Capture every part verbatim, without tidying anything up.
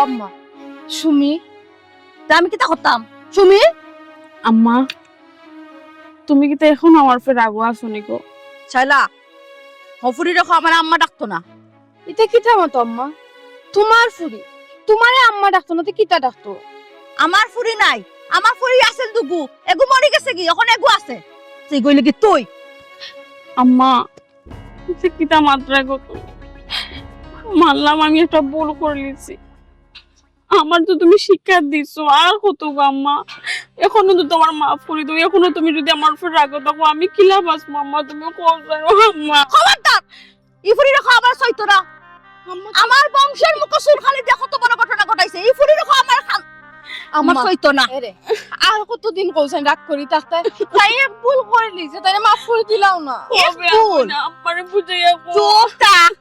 আম্মা, সুমি, তা আমি কিতা করতাম? সুমি, আম্মা, তুমি কিতা এখন আমার ফের রাগো আছো নি গো? শাইলা, হফুরি রেখো, আমার আম্মা ডাকতো না। ইতা কিতা মাতো আম্মা? তুমার ফুরি, তুমারে আম্মা ডাকতো না, তে কিতা ডাকতো? আমার ফুরি নাই, আমার ফুরি আছিল দুগু, এগু মরি গেছে গি, এখন এগু আছে। সেই গইলে কি তুই? আম্মা, ইতা কিতা মাতরায় গো তুমি? মানলাম আমি একটা ভুল করিলিছি। আমার তো তুমি শিক্ষা দিছো, আর কত গো আম্মা? এখনো তো তুমার মাফ করি দেও, এখনো তুমি যদি আমার উপর রাগো থাকো, আমি কিলা বাঁচমু আম্মা? তুমি কও যাও আম্মা। খবরদার! ই ফুরি রেখো আমার সইতো না। আম্মা, আমার বংশর মুখো চুন কালি দিয়া কত বড় ঘটনা ঘটাইছে। ই ফুরি রেখো আমার খান-, আমার আম্মা, সইতো না। এরে, আর কতদিন কইছাইন রাগ করি থাকতে? তাই এক ভুল করিলিছে, তাইরে মাফ করি দিলাও না। এক হবে, ভুল। না, আমারে বুঝাইয়া কও। চুপ থাক।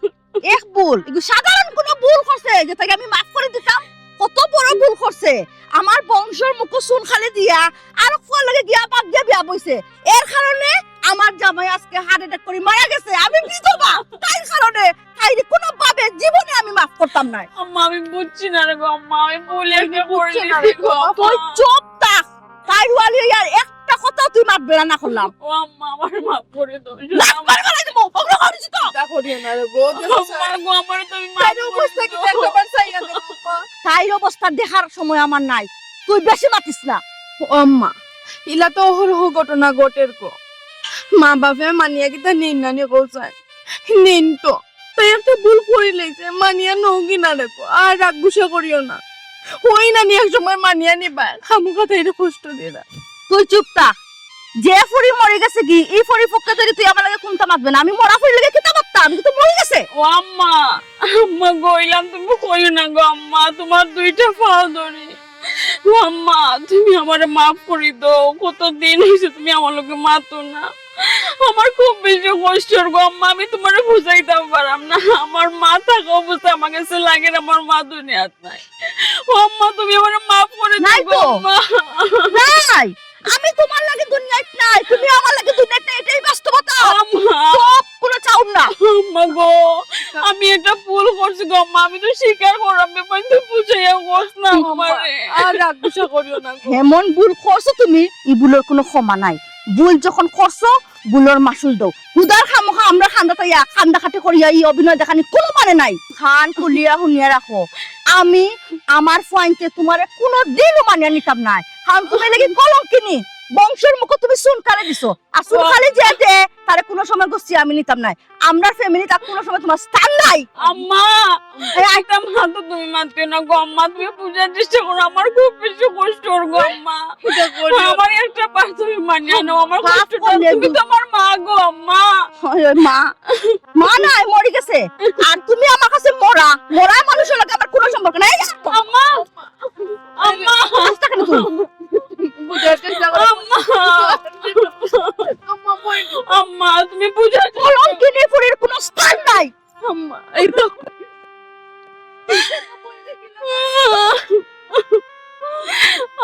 এক ভুল, এগু সাধারণ কোনো ভুল করছে যে তাইরে আমি মাফ করি দিতাম? কত বড় ভুল করছে। আমার বংশর মুখো চুন কালি দিয়া আরক ফুয়ার লগে গিয়া বাদ দিয়া বিয়া বইছে। এর কারণে আমার জামাই আজকে heart attack করি মারা গেছে। আমি বিধবা, তাইর কারণে তাইরে কোনোভাবে জীবনে আমি মাফ করতাম নায়। আম্মা, আমি বুঝছি না রে গো আম্মা, আমি ভুল একটা করিলিছি গো আম্মা। তুই চুপ থাক। তাইর ওয়ালি আর একটা কথা তুই মাতবে না, না করলাম। ও আম্মা, আমারে মাফ করি দেও। লাখ বার বলে দিমু, ওগুলো করেছি তো। তা করিও না রে গো, দেখো আম্মা গো, আমারে তুমি মাফ করি দেও। তাইর অবস্থা কি একবার চাইয়া দেখো আম্মা। তাইর অবস্থা দেখার সময় আমার নাই, তুই বেশি মাতিস না। ও আম্মা, ইলা তো অহরহ ঘটনা ঘটের গো। মা বাপে মানিয়া কিতা নিন না নি কইছাইন? নিন তো। তাই একটা ভুল করিলিছে, মানিয়া নও কি না রে গো, আর রাগ গুসা করিও না। অয় না নি এক সময় মানিয়া নিবা, খামুখা তাইরে কষ্ট দিরা। তুই চুপ থাক। যে ফুরি মরি গেছে গি, ই ফুরি পক্ষে যদি তুই আমার লগে কুন্তা মাতবে না, আমি মরা ফুরির লগে কিতা মাততাম? আমি তো মরি গেছে। ও আম্মা, আম্মা গো, ইলান তুমি কইও না গো আম্মা, তুমার দুইটা পাও ধরি। ও আম্মা, তুমি আমারে মাফ করি দেও, কতদিন অইছে তুমি আমার লগে মাতো না। আমার খুব বেশি কষ্ট অর গো আম্মা, আমি তুমারে বুঝাইতাম পারাম না। আমার মা থাকা অবস্থায় আমার গেছে লাগের আমার মা দুনিয়াত নাই। ও আম্মা, তুমি আমারে মাফ করি দেও গো আম্মা। নাই। আমি তুমার লাগি দুনিয়াত নাই, তুমি আমার লাগি দুনিয়াত নাই, এটাই বাস্তবতা। আম্মা। সব কোনো চাউর না। আম্মা গো, আমি একটা ভুল করছি গো আম্মা, আমি তো স্বীকার করাম, আমি তো বুঝাইয়া কস না আম্মা, আমারে। আর রাগ গুসা করিও না গো। এমন ভুল করছো তুমি, ই ভুলর কোনো ক্ষমা নাই। ভুল যখন করছো, ভুলর মাসুল দেও। হুদার খামোখা আমরা কান্দা তাইয়া, কান্দা কাটি করিয়া ই অভিনয় দেখানি কোনো মানে নাই। কান খুলিয়া হুনিয়া রাখো, আমি আমার ফুয়াইন্তে তুমারে কোনো দিনও মানিয়া নিতাম নায়, কারণ তুমি লাগি কলঙ্কিনী, বংশর মুখো তুমি চুন কালি দিছো। আর চুন কালি যে দে, তারে কোনো সময় গুছিয়া আমি নিতাম নায়। আমরার family-ত আর কোনো সময় তুমার স্থান নাই। আম্মা, এই আই- এটা মাতো তুমি মাতিও না গো আম্মা, তুমি বুঝার চেষ্টা করো, আমার খুব বেশি কষ্ট অর গো আম্মা। আমার একটা বার তুমি মানিয়া নেও, আমার কষ্টটা, তুমি তো আমার মা গো আম্মা। ওই, ওই মা, মা নাই, মরি গেছে। আর তুমি আমার কাছে মরা, মরা মানুষর লগে আমার কোনো সম্পর্ক নাই। এই যে আম্মা, আম্মা। বুঝতে কেন তুমি? বুঝার চেষ্টা করো। আম্মা। আম্মা, বই। আম্মা, তুমি বুঝার চেষ্টা করো। কলঙ্কিনী ফুরির কোনো স্থান নাই। আম্মা, এই তো।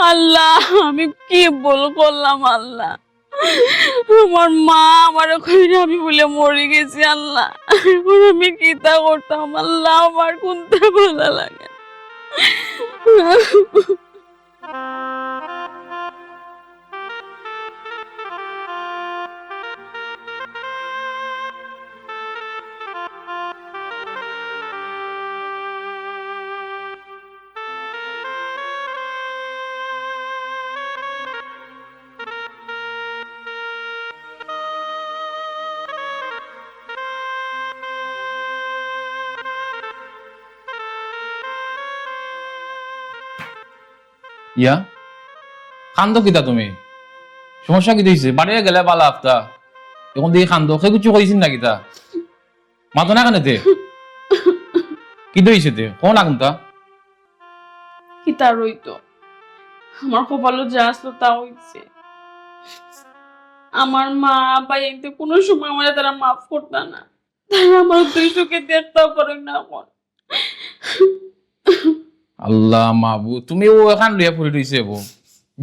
আল্লাহ, আমি কি ভুল করলাম আল্লাহ? আমার মা আমারে কইরা আমি বুলে মরি গেছি আল্লাহ। এখন আমি কিতা করতাম আল্লাহ, আমার কুনটা ভালা লাগে না। ইয়া, কান্দো কিতা তুমি? সমস্যা কিতা অইছে? বাড়িয়ে গেলে বালা আফতা, এখন দেখি কান্দো। কে কিছু কইছিল না কিতা? মাতো না কেনে তে? কিতা অইছে তে? কও না কুনটা? কিতা আর অইতো? আমার কপালো যা আছলো তা অইছে। আমার মা, ভাইয়াইন্তে কুনু সময় আমারে তারা মাফ করতা না। তারা আমার দুই চোখে দেখতাও পারইন না এখন। আল্লাহ মাবুদ, তুমি অউ অখান লইয়া পড়ি রইছো বো।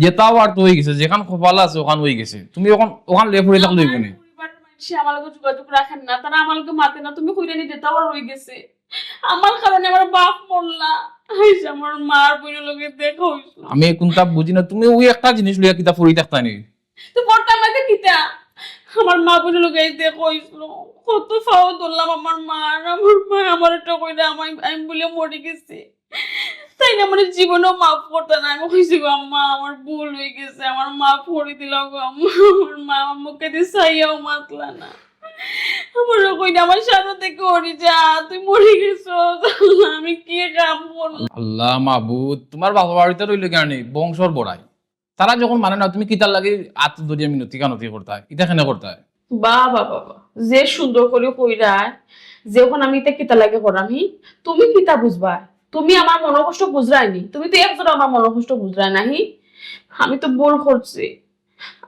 যেটা অওয়ার তো অইগেছে, যেখান কপালো আছে অখান অইগেছে। তুমি অখান, অখান লইয়া পড়ি থাকলে অইবো নি? পরিবারের মানুষে আমার লগে যোগাযোগ রাখইন না, তারা আমার লগে মাতে না, তুমি কইরায় নি যেটা অওয়ার অইগেছে। আমার কারণে আমার বাপ মরলা। আইজ আমার মার বইনর লগে দেখা অইছিল। আমি কুনতা বুঝি না, তুমি ওই একটা জিনিস লইয়া কিতা পড়ি থাকতায় নি? তো পড়তাম না তো কিতা? আমার মা বইনর লগে দেখা অইছিল। কত পাও ধরলাম আমার মার, আমার মা আমার এটা কইরা আমি আমি বলে মরি গেছি। তাই না, আমার জীবনেও মাফ করতা না। আমি কইছি, "গো আম্মা, আমার ভুল অই গেছে, আমার মাফ করি দিলাও গো আম্মা।" আমার মা আমার মুখে দিয়ে চাইয়াও মাতলা না। আমার কই না, "আমার সামনে থেকে হরি যা, তুই মরে গেছস।" আল্লাহ, আমি কি কাম করলাম? আল্লাহ মাবুদ, তোমার বাপর বাড়িত রইল কেনে বংশর বড়াই? তারা যখন মানে না, তুমি কিতার লাগি আত ধরিয়া মিনতি কানতি করতায়? ইতা কেনে করতায়? বাবা বাবা, যে সুন্দর করি কইরায়, যখন আমি ইতা কিতা লাগে করাম হি? তুমি কিতা বুঝবায়? তুমি আমার মনোকষ্ট বুঝরায় নি, তুমি তো একজনও আমার মনোকষ্ট বুঝরায় না হি। আমি তো ভুল করছি,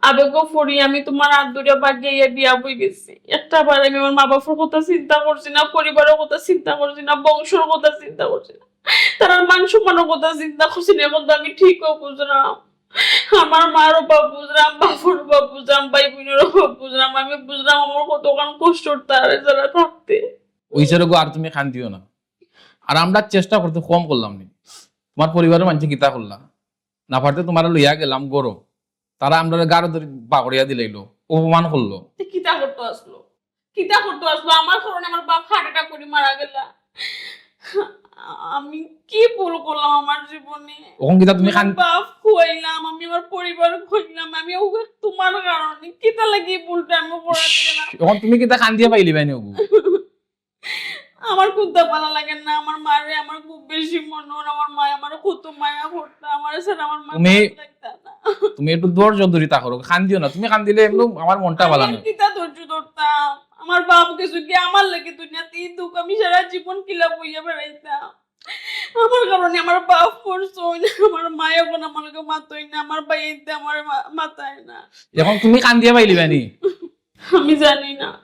আবেগো পড়ি আমি তোমার আত ধরিয়া বাগিয়া বিয়া বই গেছি। একটা বার আমি আমার মা বাপর কথা চিন্তা করছি না, পরিবারর কথা চিন্তা করছি না, বংশর কথা চিন্তা করছি না, তারার মান সম্মানর কথা চিন্তা করছি না। এখন তো আমি ঠিকও বুঝরাম, আমার মার অভাব বুঝরাম, বাপর অভাব বুঝরাম, ভাই বইনর অভাব বুঝরাম। আমি বুঝরাম আমার কতখান কষ্ট তারে ছাড়া থাকতে। ওই ছেড়ে গো, আর তুমি কান্দিও না। আর আমরা চেষ্টা করতে কম করলাম নি? তোমার পরিবারর মানষে কিতা করলা? না পারতে তোমারে লইয়া গেলাম গরো, তারা আমরারে গাড়ো ধরি বাগড়িয়া দিলাইলো, অপমান করলো। তে কিতা করতো আসলো? কিতা করতো আসলো? আমার কারণে আমার বাপ হার্ট অ্যাটাক করি মারা গেলা। আমি কি ভুল করলাম আমার জীবনে? অখন কিতা তুমি আমার কান- বাপ খুয়াইলাম, আমি আমার পরিবার খুয়াইলাম, আমি ওকে তোমার কারণে। কিতা লাগি এই ভুলটা আমি করার দিলাম? অখন তুমি কিতা কান্দিয়া পাইলিবায় নি ওগু? আমার কুন্তা ভালা লাগে না, আমার মারে আমার খুব বেশি মনে অর, আমার মায় আমার কত মায়া করতা, আমার ছাড়া আমার মা তুমি- ভাত খাইতা না। তুমি একটু ধৈর্য ধরি থাকো, কান্দিও না। তুমি কান্দিলে এমনি আমার মনটা ভালা আমি না। আর কিতা ধৈর্য ধরতাম? আমার বাপ গেছে কি আমার লাগি দুনিয়াত এই দুঃখ আমি সারা জীবন কিলা বইয়া বেড়াইতাম। আমার কারণে আমার বাপ মরছইন, আমার মায় এখন আমার লগে মাতইন না, আমার ভাই এতে আমার মা- মাতায় না। অখন তুমি কান্দিয়া পাইলিবায় নি? আমি জানি না,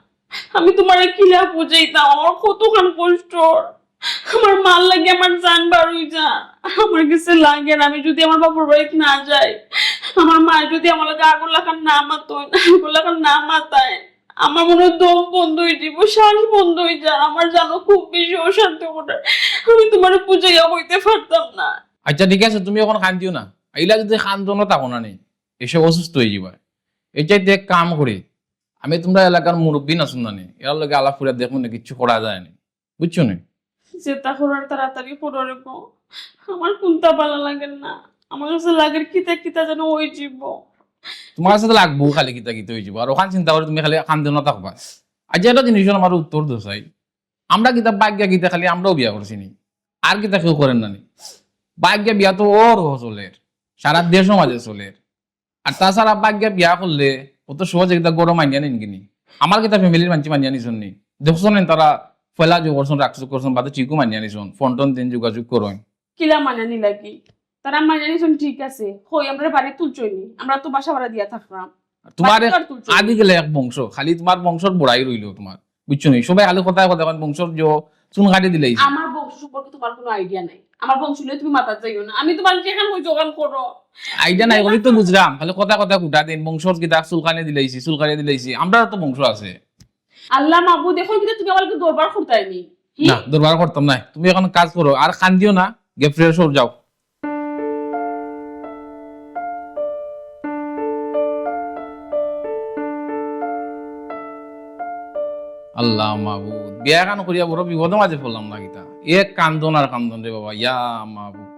আমি তোমারে কিলা বুঝাইতাম, আমার কতখান কষ্ট। আমার মার লাগি আমার জান বার অই যা, আমার গেছে লাগে না। আমি যদি আমার বাপর বাড়িত না যাই, আমার মায় যদি আমার লগে আগর লাখান না মাতইন, আগর লাখান না মাতায়, আমার মনে হয় দম বন্ধ অই যাইব, শ্বাস বন্ধ অই যা। আমার জানো খুব বেশি অশান্তি করে, আমি তোমারে বুঝাইয়া কইতে পারতাম না। আচ্ছা ঠিক আছে, তুমি অখন কান্দিও না। ইলা যদি কান্দো না থাকো না নি, এসে অসুস্থ অই যাইবা। এর চাইতে এক কাম করি, আমি তোমরা এলাকার মুরব্বি আছইন না নি, এরার লগে আলাপ করিয়া দেখমু নি কিচ্ছু করা যায় নি, বুঝছো নি? যেতা করার তাড়াতাড়ি করো রে গো, আমার কুন্তা ভালা লাগে না। আমার গেছে লাগের কিতা কিতা যেন অই যাইব। তোমার গেছে তো লাগবো খালি কিতা কিতা অই যাইব, আর অখান চিন্তা করি তুমি খালি কান্দিও না থাকবা। আচ্ছা একটা জিনিস আমার উত্তর দেও চাই, আমরা কিতা ভাগিয়া কিতা খালি আমরাউ বিয়া করছি নি, আর কিতা কেউ করের না নি? ভাগিয়া বিয়া তো অর চলের, সারা দেশর মাঝে চলের। আর তাছাড়া ভাগিয়া বিয়া করলে অত সহজে কিতা ঘরো মানিয়া নিন কিনি? আমার কিতা ফ্যামিলির মানষে মানিয়া নিছইন নি? দেখছো না তারা পয়লা যোগ করছইন, রাখছুক করছইন, বাদে ঠিকউ মানিয়া নিছইন, ফোন টোন দিন যোগাযোগ করইন। কিলা মানিয়া নিলা কি? তারা মানিয়া নিছইন ঠিক আছে, কই আমরারে বাড়িত তুলছইন নি, আমরা তো বাসা ভাড়া দিয়া থাকরাম। তোমার বাড়িত আর তুলছইন নি। আদি গেলে এক বংশ, খালি তোমার বংশর বড়াই রইল তোমার, বুঝছো নি? সবাই খালি কথায় কথায় কয় বংশর যে চুন কাটি দিলাইছে। আমার বংশ সম্পর্কে তোমার কোনো আইডিয়া নাই, আমার বংশ লইয়া তুমি মাতাত যাইও না। আমি তোমার যেখান কই জোগান করো। আইডিয়া নাই বলি তো বুঝলাম, খালি কথায় কথায় খুটা দিন, বংশর কিতা চুলকানি দিলাইছি, চুলকানি দিলাইছি, আমরারও তো বংশ আছে। আল্লাহ মাবুদ, এখন কিন্তু তুমি আমার দরবার করতায় নি। হি? না, দরবার করতাম না, তুমি অখন কাজ করো, আর কান্দিও না, গিয়া ফ্রেশ অও, যাও। আল্লাহ মাবুদ, বিয়া খান করিয়া বড় বিপদর মাঝে পড়লাম না কিতা? এক কান্দন আর কান্দন রে বাবা, ইয়া মাবুদ।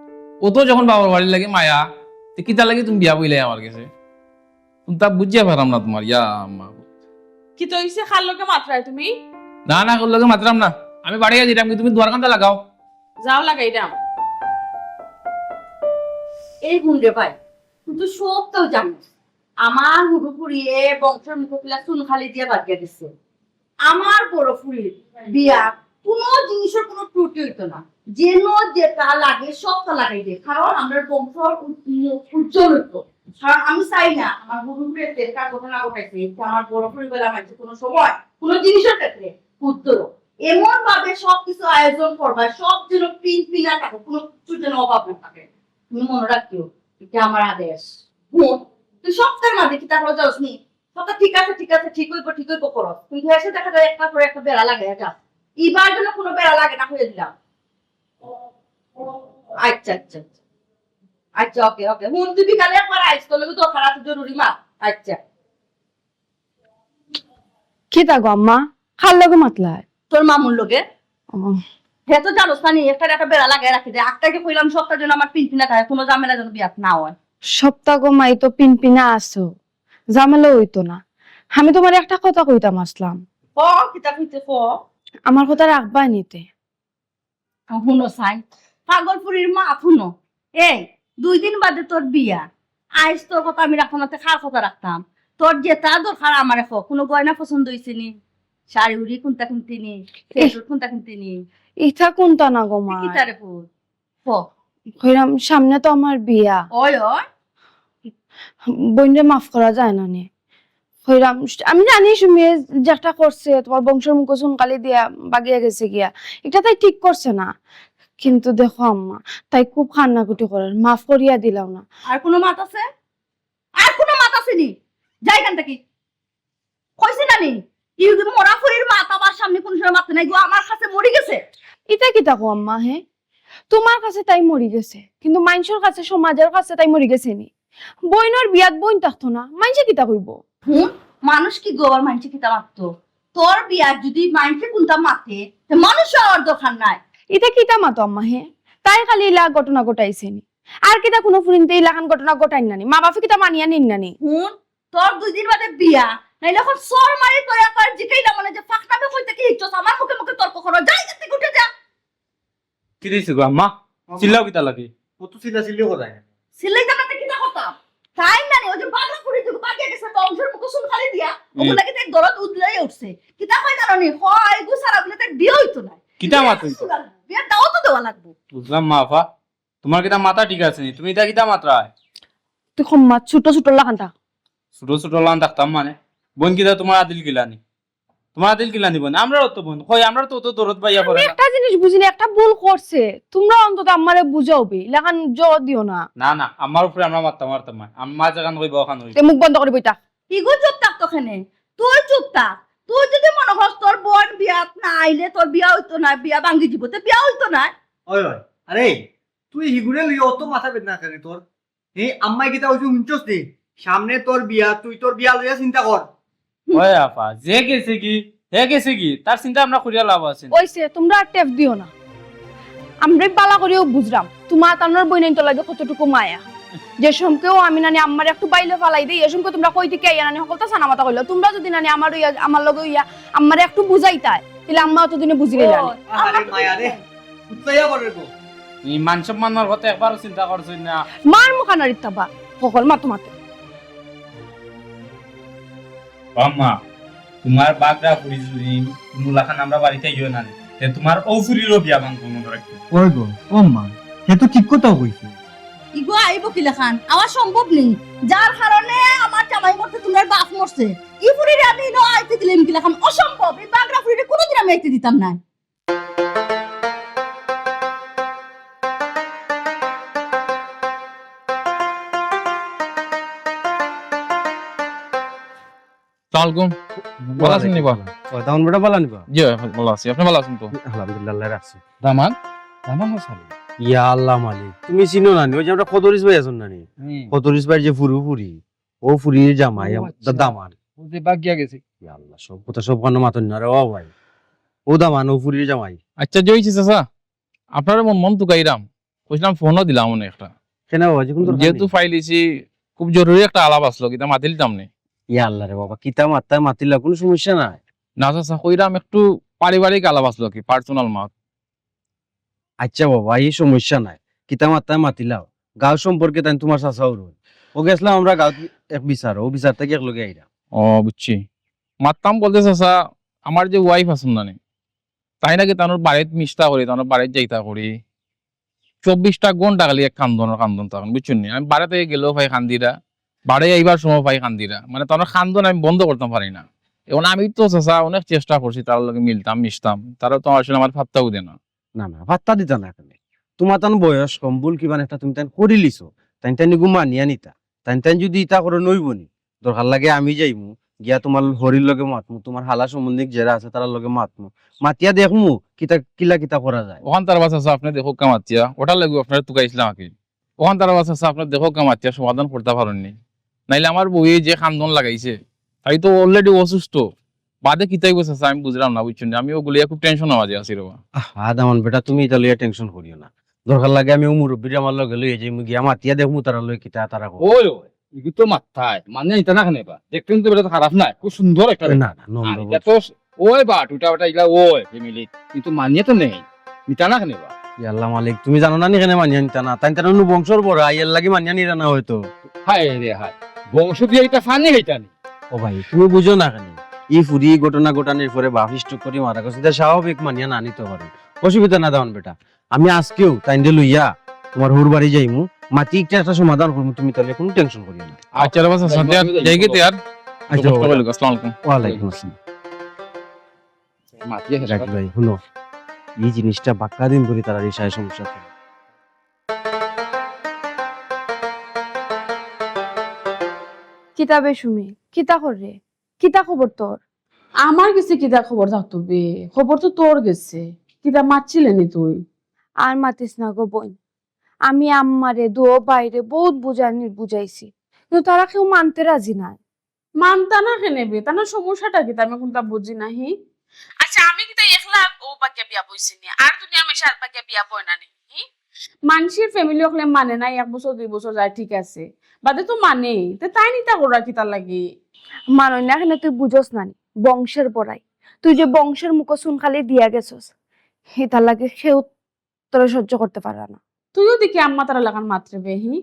অত যখন বাবার বাড়ির লাগি মায়া, তে কিতা লাগি তুমি বিয়া বইলে আমার গেছে? তা বুঝিয়া পারলাম না তোমার, ইয়া মাবুদ। কিতা অইছে, কার লগে মাতরায় তুমি? না না, কার লগে মাতরাম না, আমি বাড়িয়া যাইরাম, তুমি দুয়ার কান্দা লাগাও। যাও লাগাইরাম। এই হুন রে ভাই, তুই তো সব তো জানিস, আমার হুরু ফুরিয়ে বংশর মুখো কিলা চুন কালি দিয়া বাগিয়া দিছে। আমার বড় ফুরির বিয়া কোনো জিনিসর কোনো ত্রুটি অইতো না, যেন যেটা লাগে সবটা লাগাই দে, কারণ আমরার বংশ উ-, উ-, উজ্জ্বল অইতো। কারণ আমি চাই না আমার হুরু ফুরিয়ে যেটা ঘটনা ঘটাইছে, এটা আমার বড় ফুরির বেলা মানষে কোনো সময় কোনো জিনিসর ক্ষেত্রে করতো না। এমন ভাবে সবকিছু আয়োজন করবা, সব যেন পিন পিনা থাকে, কোনো কিছু যেন অভাব না থাকে। তুমি মনে রাখিও, এটা আমার আদেশ। হুন, তুই সবটার মাঝে কিতা করে যাস নি? সবটা ঠিক আছে, ঠিক আছে, ঠিক অইব, ঠিক অইব করস, কিন্তু এসে দেখা যায় একটা পরে একটা বেড়া লাগাইয়া যাস। ইবার যেন কোনো বেড়া লাগে না, কইয়া দিলাম। আচ্ছা, আচ্ছা, আচ্ছা। আচ্ছা, ওকে, ওকে। হুন, তুই বিকালে একবার আইস, তোর লগে দরকার আছে জরুরি, মা। আচ্ছা। কিতা গো আম্মা? কার লগে মাতলায়? তোর মামুর লগে। ও। হে তো জানোস না নি, একটা একটা বেড়া লাগাই রাখি দে। আক্তাকে কইলাম সপ্তাহ যেন আমার পিনপিনা খায়, কোনো ঝামেলা যেন বিয়াত না হয়। সপ্তাহ গো মাই তো পিনপিনা আছো, ঝামেলা অইতো না। আমি তুমারে একটা কথা কইতাম আছলাম। ক, কিতা কইতে ক? আমার কথা রাখবায় নি তে? হুনো চাই, পাগল ফুরির মা, হুনো। এই, দুই দিন বাদে তোর বিয়া। আইজ তোর কথা আমি রাখতাম না, তে কার কথা রাখতাম? তোর যেটা দরকার আমারে ক, কোনো গয়না পছন্দ অইছে নি? শাড়ি উড়ি কোনটা কিনতে নি? সেট কোনটা কিনতে নি? ইতা কোনটা না গো মা। কিতা রে পুত? ক। কইরাম, সামনে তো আমার বিয়া। ওই, ওই। বইনরে মাফ করা যায় না নি। কইরাম, আমি জানি সুমিয়ে যেটা করছে, তুমার বংশর মুখো চুন কালি দিয়া বাগিয়া গেছে গিয়া। ইটা তাই ঠিক করছে না। কিন্তু দেখো আম্মা, তাই খুব কান্নাকুটি করের, মাফ করিয়া দিলাও না। আর কোনো মাত আছে? আর কোনো মাত আছে নি? যাই এখান থাকি। কইছি না নি? ই মরা ফুরির মাত আমার সামনে কোনো সময় মাতে নাই গো, আমার কাছে মরি গেছে। ইটা কিতা কও আম্মা, হে? তুমার কাছে তাই মরি গেছে, কিন্তু মাইনষর কাছে, সমাজর কাছে তাই মরি গেছে নি? বইনর বিয়াত বইন থাকতো না, মাইনষে কিতা কইবো? হুন, মানুষ কি গো আবার মাইনষে কিতা মাততো? তোর বিয়াত যদি মাইনষে কুনতা মাতে, তে মানুষ অওয়ার দরকার নাই। ইতা কিতা মাতো আম্মা হে? তাই খালি ইলা ঘটনা ঘটাইছে নি? আর কিতা কুনু ফুরিন্তে ইলাখান ঘটনা ঘটাইন না নি? মা বাপে কিতা মানিয়া নিন না নি? হুন, তোর দুই দিন বাদে বিয়া, নাইলে অখন চড় মারি তোর একবার জিকাইলাম মানে যে ফাঁকনামে কইতে কি হিকছস? আমার মুখে মুখে তর্ক করো, যা এখান থাকি উঠে যা। কিতা অইছে গো আম্মা? আম্মা। চিল্লাও কিতা লাগি? অত চিল্লাচিল্লি করায়। চিল্লাইতাম না তে কিতা করতাম? তাই না নি, ওই যে বাগড়া ফুরি দিকে বাগিয়া গেছে, তো অংশের মুখো চুন কালি দিয়া, হুম। ওগুলা কিতা দরদ উদলাই উঠছে। কিতা কয় জানো নি? কয়, এগু সারা বলে তার বিয়া অইতো না। কিতা মাত অইতো? বিয়া দাওয়াত তো দেওয়া লাগবো। বুঝলাম মা, আফা। তুমার কিতা মাথা ঠিক আছে নি? তুমি ইতা কিতা মাতরায়? তুই কম মাত, ছোট ছোট লাখান থাক। ছোট ছোট লাখান থাকতাম মানে? বইন কিতা তুমার আদিল কিলানি? তুমার আদিল কিলানি বইন? আমরারও তো বইন। কই, আমরার তো অত দরদ বাইয়া পড়ে না। একটা জিনিস বুঝি না, একটা ভুল করছে। তুমরা অন্তত আম্মারে বুঝাও বে, ইলাখান জো দিও না। না, না, আম্মার উপরে আমরা মাততাম পারতাম না। আম্মা যেখান কইবা অখান অইবো। তে মুখ বন্ধ করি বই থাক। ইগু চুপ থাক তো কেনে? তুই চুপ থাক। তুই যদি মনে করস তোর বইন বিয়াত না আইলে তোর বিয়া অইতো না, বিয়া ভাঙ্গি যিবো, তে বিয়া অইতো না। ওই, ওই, আরে, তুই হিগুরে লইয়া অত মাথা বেদনা কেনে তোর? হে, আম্মায় কিতা কইছে হুনছস নি? সামনে তোর বিয়া, তুই তোর বিয়া লইয়া চিন্তা কর। ওই আফা, যে গেছে গি, হে গেছে গি, তার চিন্তা ভাবনা করিয়া লাভ আছে নি? অইছে, তুমরা আর টেপ দিও না। আমরা বালা করিয়াউ বুঝরাম, তুমার তানোর বইনাইন্তর লাগি কতটুকু মায়া। যে সমকেউ আমি নানি আম্মারে একটু বাইলে ফালাই দেই, এ সমকেউ তুমরা কই থাকি আইয়া নানি হকলতা সানা মাতা কইলাও। তুমরা যদি নানি আমার অইয়া, আমার লগে অইয়া আম্মারে একটু বুঝাইতায়, তাইলে আম্মা অতদিনে বুঝিলাইলা নি। আরে মায়া রে, উৎসাহিয়া করে গো। এই মান সম্মানর কথা একবারও চিন্তা করছইন না। মার মুখা নাড়িত থাকবা, হকল মাতো মাতে। ও আম্মা, তুমার বাগড়া ফুরি যদি কুনু লাখান আমরা বাড়িত আইও না নি, তে তুমার অউ ফুরিরও বিয়া ভাঙবো মনো রাখিও। ওই গো, ও আম্মা, হে তো ঠিক কথাউ কইছে। ইগু আইবো কিলাখান? আওয়া সম্ভব নি। যার কারণে আমার জামাই মরছে, তুমরার বাপ মরছে। ই ফুরিরে আমি ইনো আইতে দিলাম কিলাখান? অসম্ভব। ই বাগড়া ফুরিরে কুনুদিন আমি আইতে দিতাম না। সালাম আলাইকুম। ভালা আছইন নি বা? ওয়ালাইকুম আসসালাম। ও, দামান বেটা ভালা নি বা? জি, ভালা আছি। আপনে ভালা আছইন তো? আলহামদুলিল্লাহ, আল্লায় রাখছে। দামান? দামান ও সালাম। ইয়া আল্লাহ মালিক, তুমি চিনো না নি? ওই যে আমরার কদরিছ ভাই আছইন না নি? হুম। কদরিছ ভাইর যে ফুরু ফুরি, অউ ফুরির জামাই, ও আম-, আচ্ছা। দামান। অউ যে বাগিয়া গেছে। ইয়া আল্লাহ, সব কথা সব কানো মাতইন না রে, ও ভাই। অউ দামান, অউ ফুরির জামাই। আচ্ছা, যে অইছে চাচা, আপনারে মনে মনে তুকাইরাম। কইছলাম ফোনও দিলাম অনে একটা। কেনে বাবা, যে কুনু দরকার যেহেতু নি? পাইলিছি, খুব জরুরি একটা আলাপ আছলো, কিতা মাতিলিতাম নি? ইয়া আল্লাহ রে বাবা, কিতা মাততায় মাতিলাও, কুনু সমস্যা নাই। না চাচা, কইরাম একটু পারিবারিক আলাপ আছলো কি, personal মাত। আচ্ছা বাবা, ই সমস্যা নাই, কিতা মাততায় মাতিলাও। গাঁও সম্পর্কে তাইন তুমার চাচাও রইন। অউ গেছলাম আমরা গাঁওত এক বিচারো, অউ বিচার থাকি একলগে আইরাম। ও, বুঝছি। মাততাম বলতে চাচা, আমার যে wife আছইন না নি, তাইন নাকি তানর বাড়িত মিশতা করি, তানর বাড়িত যাইতা করি। চব্বিশটা ঘন্টা খালি এক কান্দন আর কান্দন থাকইন, বুঝছইন নি? আমি বাড়ি থাকি গেলেও পাই কান্দিরা, বাড়ি আইবার সময় পাই কান্দিরা। মানে তানর কান্দন আমি বন্ধ করতাম পারি না। অখন আমি তো চাচা অনেক চেষ্টা করছি, তারার লগে মিলতাম, মিশতাম, তারা তো আসলে আমারে পাত্তাও দেয় না। না, না, পাত্তা দিতা না কেনে। তুমার তান বয়স কম, ভুল কিবা একটা তুমি তান করিলিছো, তাইন তান ইগু মানিয়া নিতা। তাইন তাইন যদি ইতা করইন অইবো নি, দরকার লাগে আমি যাইমু, গিয়া তুমার হরির লগে মাতমু, তুমার হালা সম্বন্ধিক যেরা আছে তারার লগে মাতমু, মাতিয়া দেখমু কিতা কিলা কিতা করা যায়। অখান তার বাস আছে, আপনে দেখউক্কা মাতিয়া, অটার লাগিউ আপনারে তুকাইছলাম আর কি। অখান তার বাস আছে, আপনে দেখউক্কা মাতিয়া সমাধান করতা পারইন নি। নাইলে আমার বউয়ে যে কান্দন লাগাইছে, তাই তো already অসুস্থ, বাদে কিতা অইবো চাচা, আমি বুঝরাম না, বুঝছইন নি? আমি অগুলিয়া খুব টেনশনর মাঝে আছি রে বা। আহ, আ দামান বেটা, তুমি ইতা লইয়া টেনশন করিও না। দরকার লাগে আমি অউ মুরব্বিরে আমার লগে লইয়া যাইমু, গিয়া মাতিয়া দেখমু তারার লগে কিতা তারা কয়। ওই, ওই, ইগু তো মাততায়, মানিয়া নিতা না কেনে বা? দেখতে কিন্তু বেটা তো খারাপ নায়, খুব সুন্দর একটা বেটা। না, না, নম্র আর ইটা বংশ। তো ওই বা, টুটা বেটা ইলা ওই family, কিন্তু মানিয়া তো নেই, নিতা না কেনে বা? ইয়া আল্লাহ মালিক, তুমি জানো না নি কেনে মানিয়া নিতা না? তাইন তার নু বংশর বড়, এর লাগি মানিয়া নিরা না অয়তো। হায় রে হায়, বংশ দিয়া ইটা ফানি খাইতা নি? ও ভাই, তুমি বুঝো না কেনে? ই ফুরি ঘটনা ঘটানির পরে বাপ stroke করি মারা গেছে, ইটা স্বাভাবিক মানিয়া না নিতো পারে। অসুবিধা না দামান বেটা, আমি আজকেউ তাইনরে লইয়া তুমার হউর বাড়ি যাইমু, মাতি একটা, একটা সমাধান করমু, তুমি তাইলে কুনু টেনশন করিও না। আচ্ছা রে বাস, আচ্ছা, যাই গি তে আর। আচ্ছা, কষ্ট করিল, আসসালামু আলাইকুম। ওয়ালাইকুম আসসালাম। মাতিয়া শেষ রাখি কথা। ভাই, হুনো, ই জিনিসটা বাক্কা দিন ধরি তারার ইশায় সমস্যা করে। কিতা বে সুমি, কিতা কররে? কিতা খবর তোর? আমার গেছে কিতা খবর থাকতো বে? খবর তো তোর গেছে। কিতা মাতছিলে নি তুই? আর মাতিস না গো বইন, আমি আম্মারে, দুও ভাইরে বউত বুঝানির বুঝাইছি, কিন্তু তারা কেউ মানতে রাজি নায়। মানতা না কেনে বে? তান সমস্যাটা কিতা? আমি কুনতা বুঝি না, হি? আচ্ছা, আমি কিতা একলা অউ ভাগিয়া বিয়া বইছি নি? আর দুনিয়ার মানষে আর ভাগিয়া বিয়া বয় না নি, হি? মানষর family অকলে মানে না, এক বছর দুই বছর যায়, ঠিক আছে, বাদে তো মানে। তে তাইন ইতা কররা কিতার লাগি? মানইন না কেনে তুই বুঝস না নি? বংশর বড়াই। তুই যে বংশর মুখো চুন কালি দিয়া গেছস, ইতার লাগি কেউ তোরে সহ্য করতে পাররা না। তুইও দেখি আম্মা তারার লাখান মাতরে বে, হি?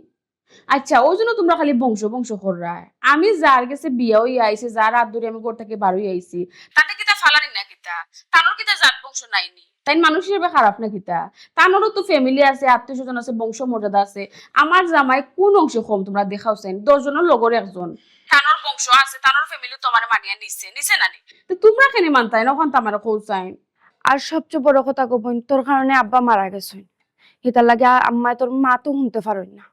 আচ্ছা, অউ জন্য তুমরা খালি বংশ বংশ কররায়। আমি যার গেছে বিয়া অইয়া আইছি, যার আত ধরি আমি ঘর থাকি বার অইয়া আইছি, তানরে কিতা ফালানি না কিতা? তানর কিতা জাত বংশ নাই নি? তাইন মানুষ হিসাবে খারাপ না কিতা? তানরও তো family আছে, আত্মীয় স্বজন আছে, বংশ মর্যাদা আছে। আমার জামাই কুন অংশে কম তুমরা দেখাও চাইন? দশ জনর লগর একজন। তানর বংশ আছে, তানর family তো আমারে মানিয়া নিছে, নিছে না নি? তে তুমরা কেনে মানতায় না, অখান তো আমারে কও চাইন। আর সবচেয়ে বড় কথা গো বইন, তোর কারণে আব্বা মারা গেছইন। ইতার লাগি আ-, আম্মায় তোর মাত হুনতে পারইন না।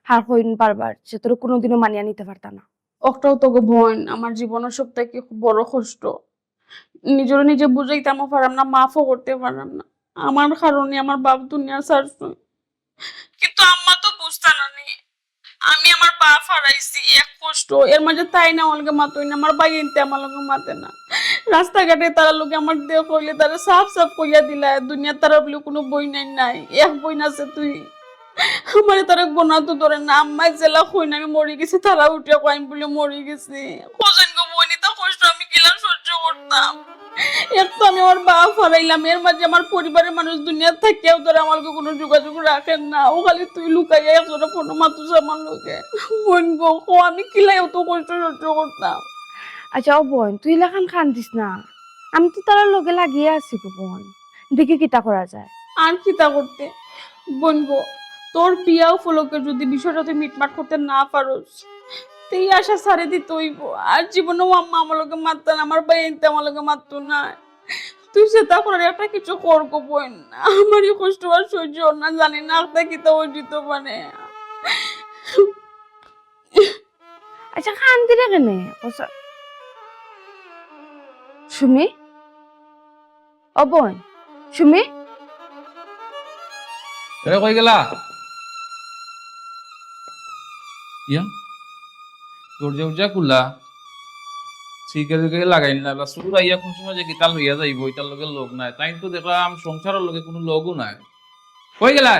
আর কইন বারবার যে তোরে কুনুদিনও মানিয়া নিতে পারতা না। অকটাউ তো গো বইন, আমার জীবনর সব থাকি বড় কষ্ট। নিজরে নিজে বুঝাইতামও পাররাম না, মাফও করতে পাররাম না। আমার কারণে আমার বাপ দুনিয়া ছাড়ছইন। কিন্তু আম্মা তো বুঝতা না নি। আমি আমার বাপ হারাইছি, এক কষ্ট। এর মাঝে তাইন আমার লগে মাতইন না, আমার ভাইয়াইন্তে আমার লগে মাতে না। রাস্তাঘাটে তারার লগে আমার দেখা অইলে তারা সাফ সাফ কইয়া দিলা, দুনিয়াত তারার বুলে কুনু বইনাইন নাই, এক বইন আছে তুই। আমারে তারা গনাত ধরে না, আম্মায় যেলা কইন আমি মরি গেছি, তারা উঠিয়া কইন বুলে মরি গেছি। কইছইন গো বইন, ইতা কষ্ট আমি কিলা সহ্য করতাম? এক তো আমি আমার বাপ হারাইলাম, এর মাঝে আমার পরিবারর মানুষ দুনিয়াত থাকিয়াও তারা আমার লগে কুনু যোগাযোগ রাখের না। অউ খালি তুই লুকাইয়া একজনর ফোনো মাতস আমার লগে। বইন গো, কও আমি কিলা অত কষ্ট সহ্য করতাম? আচ্ছা, ও বইন, তুই ইলাখান কান্দিস না। আমি তো তারার লগে লাগিয়া আছি গো বইন। দেখি কিতা করা যায়। আর কিতা করতে? বইন গো, তোর বিয়া উপলক্ষে যুদি বিষয়টা তুই মিটমাট করতে না পারস, তে ই আশা ছাড়ি দিতে অইবো। আর জীবনেও আম্মা আমার লগে মাততা না, আমার ভাইয়াইন্তে আমার লগে মাততো না। তুই যেতা করার একটা কিছু কর গো বইন। আমার ই কষ্ট আর সহ্য অর না, জানি না আখতা কিতা অইযিতো পারে। আচ্ছা, কান্দিরে কেনে? ও সা-, সুমি? ও বইন, সুমি? এরে, কই গেলা? ইয়া, দরজা উরজা খুলা, সিকিউরিটি লাগাইন না, চুর আইয়া কুন সময় যে কিতা লইয়া যাইবো, ইটার লগে লগ নাই। তাইন তো দেখলাম সংসারর লগে কুনু লগও নাই। কই গেলা?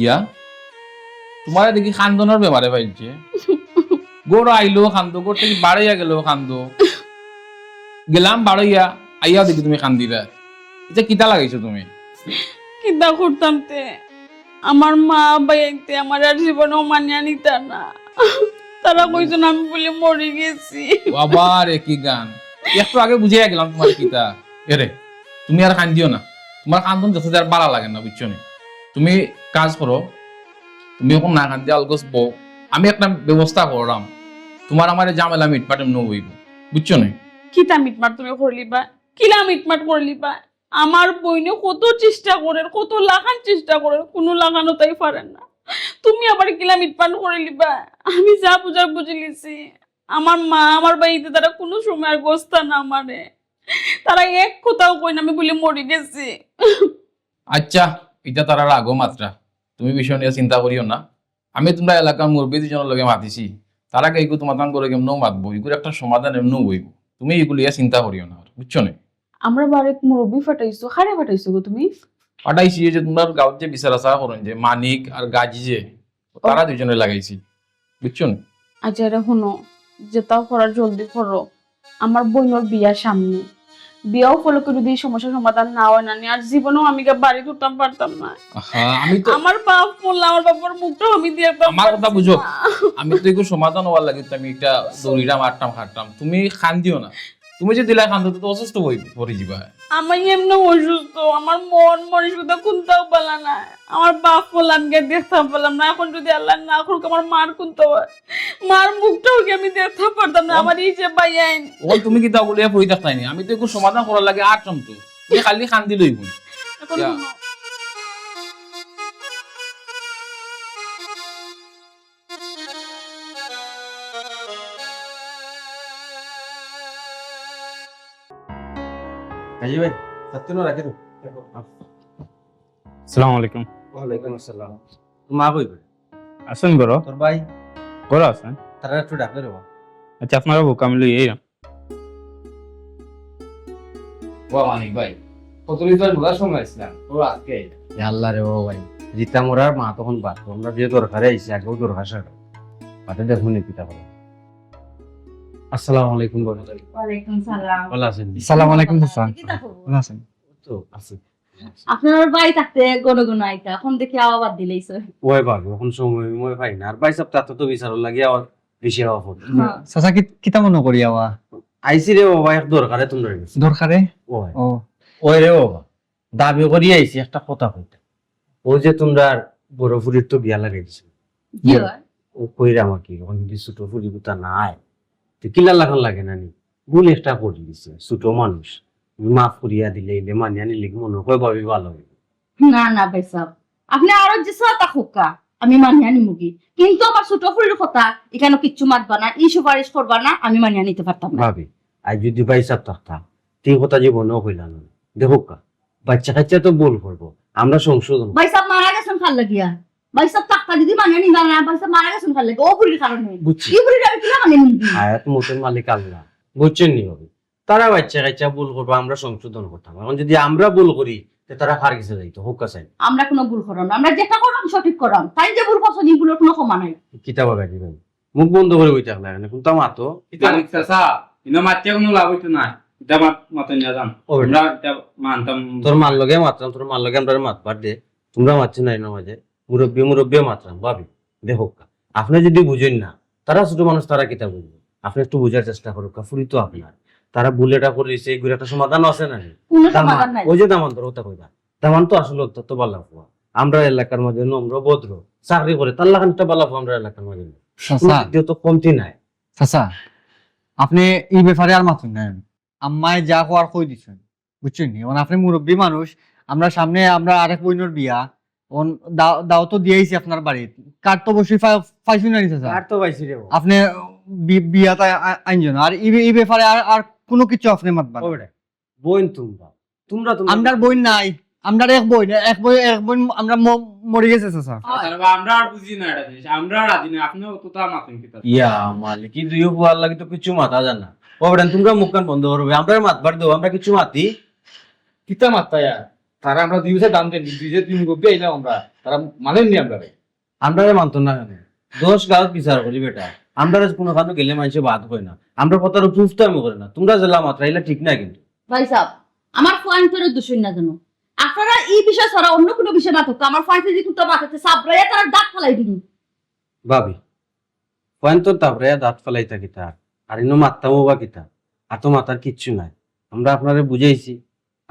ইয়া, তুমারে দেখি কান্দনর বেমারে পাইছে। ঘরো আইলেও কান্দো, ঘর থাকি বারইয়া গেলেও কান্দো। গেলাম বারইয়া, আইয়াও দেখি তুমি কান্দিরায়। ইটা কিতা লাগাইছো তুমি? কিতা করতাম তে? আমার মা ভাইয়াইন্তে আমারে আর জীবনেও মানিয়া নিতা না। তারা কইছইন আমি বুলে মরি গেছি। বাবা রে, কি গান! একটু আগে বুঝাইয়া গেলাম তুমারে কিতা। এরে, তুমি আর কান্দিও না। তুমার কান্দন দেখতে আর ভালা লাগে না, বুঝছো নি? তুমি কাজ করো, তুমি অখন না কান্দিয়া আলগোছ বও। আমি একটা ব্যবস্থা কররাম। তুমার আমার ই ঝামেলা মিটমাট এমনেউ অইবো, বুঝছো নি? কিতা মিটমাট তুমি করলিবা? কিলা মিটমাট করিলিবা? আমার বইনে কত চেষ্টা করের, কত লাখান চেষ্টা করের, কুনু লাখানও তাই পারের না। তুমি আবার কিলা মিটমাট করিলিবা? আমি যা বুঝার বুঝিলিছি। আমার মা, আমার ভাই, ইতা তারা কুনু সময় আর গছতা না আমারে। তারা এক কথাও কইন না আমি বুলে মরি গেছি। আচ্ছা, ইতা তারার আগর মাতরা, তুমি বিষয় নিয়া চিন্তা করিও না। আমি তুমরার এলাকার মুরব্বি দুইজনর লগে মাতিছি, তারা কেউ তুমার তান করে কেমনও মাতবো, ইগুর একটা সমাধান এমনও অইবো। তুমি ইগুর লইয়া চিন্তা করিও না, বুঝছো নি? আমরা বাড়িত মুরব্বি ফাটাইছো, কারে ফাটাইছো গো তুমি? ফাটাইছি যে তুমরার গাঁওত যে বিচার আচার করইন যে মানিক আর গাজী যে, তারা দুইজনরে লাগাইছি, বুঝছো নি? আচ্ছা, এরে হুনো, যেতাও করার জলদি করো, আমার বইনর বিয়া সামনে। বিয়া উপলক্ষে যদি এই সমস্যা সমাধান না অয় না নি, আর জীবনেও আমি গিয়া বাড়িত উঠতাম পারতাম না। আহা, আমি তো আমার বাপ মরলে আমার বাপর মুখটাও আমি দেখতাম আমার কথা পারছি বুঝো। না। আমি তো ইগু সমাধান অওয়ার লাগি তো আমি একটা দৌড়িরাম, আটতাম, খাটতাম। তুমি কান্দিও না, তুমি যে দিলা কান্দো তো অসুস্থ অই পড়ি যিবা। আমি এমনে অসুস্থ, আমার মন মানসিকতা কুনটাও ভালা না। আমার বাপ মরলে আমি গিয়া দেখতাম পারলাম না। এখন যদি আল্লাহ না করুক আমার মার কুনতা অয়, মার মুখটাও কি আমি দেখতাম পারতাম না। আমার এই যে ভাইয়াইন। ও তুমি কিতা বুলিয়া পড়ি থাকতায় নি? আমি তো ইগু সমাধান করার লাগি আটতাম তো। তুমি খালি কান্দিলেউ অইবো। এখন ইয়া। হুনো। গাজী ভাই, ছাত্তি নু রাখি দেও। আসসালামু আলাইকুম। ওয়ালাইকুম আসসালাম। তোর মা কই বে? আছইন ঘরো? তোর ভাই? ঘরো আছইন। তারা একটু ডাকবে রে বা। আচ্ছা, আপনারা বউক্কা, আমি লই আইরাম। ওয়া মানিক ভাই, কতদিন ধরে মরার সময় আছিলাম, ও আজকে আইলা। এ আল্লাহ রে ও ভাই, রিতা মরার মা তখন বাদ, আমরা যে দরকারে আইছি, আগেও দরকার সারা। বাদে দেখুন নি কিতা করে। আসসালামু আলাইকুম বাবা। ওয়ালাইকুম সালাম। ভালা আছইন? সালাম আলাইকুম চাচা। কিতা খবর? ভালা আছইন? তো আছি। আপনার ভাই থাকতে ঘন ঘন আইতা, এখন দেখি আওয়া বাদ দিলাইছে। ওই বাবা, এখন সময় মই পাই না। আর ভাই সাব তাতে তো বিচারর লাগি আবার বেশি আওয়া পড়ে। হ্যাঁ। চাচা, কি-, কিতা মনো করি আওয়া? আইছি রে বাবা, এক দরকারে তোমরা গেছি। দরকারে? ওই। ও। ওই রে বাবা, দাবি করি আইছি একটা কথা কইতে। ওই যে তোমরার বড় ফুরির তো বিয়া লাগাই দিছে। কি হয়? ও কইরা আমাকে, এখন যদি ছোট ফুরি গুতা না আয়, তো কিলা লাখান লাগে না নি? ভুল একটা করি দিছে, ছোট মানুষ। মাফ করিয়া দিলে, ইলে মানিয়া নিলে কি মনে হয় ভাবি ভালা অইবো? না, না ভাই সাব, আপনে আরো যে সাতা খোকা, আমি মানিয়া নিমুগি, কিন্তু আমার ছোট ফুরির কথা, ইখানো কিচ্ছু মাতবা না, ই সুপারিশ করবা না, আমি মানিয়া নিতে পারতাম না। ভাবি, আজ যদি ভাই সাব থাকতা, তে কথা জীবনেও কইলা না। দেখউক্কা, বাচ্চা কাচ্চা তো ভুল করবো, আমরা সংশোধন। ভাই সাব মারা গেছইন কার লাগিয়া? ভাই সাব থাকতা যদি মানিয়া নিবা না, ভাই সাব মারা গেছইন কার লাগিয়া? ও ফুরির কারণে। বুঝছি। ই ফুরির আমি কিলা মানিয়া নিমু? হায়াত মউতের মালিক আল্লাহ, বুঝছইন নি ভাবি? তারা বাচ্চা কাচ্চা ভুল করবো, আমরা সংশোধন করতাম। এখন যদি আমরা ভুল করি, তে তারা কার গেছে যাইতো? কউক্কা চাই। আমরা কুনু ভুল কররাম না, আমরা যেটা কররাম সঠিক কররাম। তাইন যে ভুল করছইন, ই ভুলর কুনু ক্ষমা নাই। কিতা বা গাজী ভাই, মুখ বন্ধ করি বই থাকলা কেনে? কুনতা মাতো? ইতা মানিক চাচা, ইনো মাতিয়া কুনু লাভ অইতো নায়। ইতা মাত-, মাতইন না যান। ও বেটা। আমরা ইতা মানতাম। তোর মার লগে মাতরাম, তোর মার লগে আমরারে মাতবার দে। তোমরা মাতছো না ইনো মাঝে। মুরব্বি, মুরব্বি মাতরাম, ভাবি। দেখউক্কা, আপনে যদি বুঝইন না, তারা ছোট মানুষ, তারা কিতা বুঝবো? আপনে একটু বুঝার চেষ্টা করউক্কা, ফুরি তো আপনার। তারা ভুল এটা করি দিছে, ইগুর একটা সমাধান আছে না নি? কুনু দামান, সমাধান নাই। ওই যে দামান, তোর কথা কইবা। দামান তো আসলে অত্যন্ত ভালা ফুয়া। আমরার এলাকার মাঝে নম্র, ভদ্র, চাকরি করে, তার লাখান একটা ভালা ফুয়া আমরার এলাকার মাঝে নাই। চাচা, কুনু দিক দিয়েও তো কমতি নাই। চাচা, আপনে ই ব্যাপারে আর মাতইন না। আম্মায় যা কওয়ার কই দিছইন, বুঝছইন নি? এখন আপনে মুরব্বি মানুষ, আমরার সামনে আমরার আরেক বইনর বিয়া, এখন দাও-, দাওয়াত তো দিয়াইছি আপনার বাড়িত, কার্ড তো অবশ্যই পা-, পাইছইন না নি চাচা? আর তো পাইছি রে বাবা। আপনে বি-, বিয়াত আ-, আ-, আইনজন, আর ই বে-, ই ব্যাপারে আর, আর কুনু কিচ্ছু আপনে মাতবা না। ও বেটা, বইন তোমরা, তোমরা, তোমরা। আমরার বইন নাই, আমরার এক বইন, এক বইন, এক বইন আমরা ম-, মরি গেছে চাচা। আচ্ছা, বাবা, আমরা আর বুঝি না এটা জিনিস, আমরা রাজি না, আপনিও তো তা মাতইন কিতা। ইয়া মালিক, ই দুইও ফুয়ার লাগি তো কিচ্ছু মাতা যায় না। ও বেটা, তোমরা মুখখান বন্ধ করবে, আমরারে মাতবার দেও, আমরা কিচ্ছু মাতি। কিতা মাততা ইয়া? তারা আমরা দুই বছর দাম দেন, দুই যে তিন গোপি আইলাম আমরা, তারা মানেন নি আমরারে। আমরারে মানতো না কেনে? দশ গাঁওত বিচার করি বেটা, আমরারে কুনু কানো গেলে মানষে বাদ কয় না, আমরার কথার প্রুফ তো আমি করে না, তোমরা যেলা মাতরা ইলা ঠিক না কিন্তু। ভাই সাব, আমার ফুয়াইন্তরে দুষইন না জানো। আপনারা ই বিষয় ছাড়া অন্য কুনু বিষয় মাতউক্কা, আমার ফুয়াইন্তে যদি কুনতা মাতে, তে সাবরাইয়া তারার দাঁত ফালাই দিমু। ভাবি, ফুয়াইন্তর থাপড়াইয়া দাঁত ফালাইতা কিতা? আর ইনো মাততামও বা কিতা? আর তো মাতার কিচ্ছু নাই। আমরা আপনারে বুঝাইছি,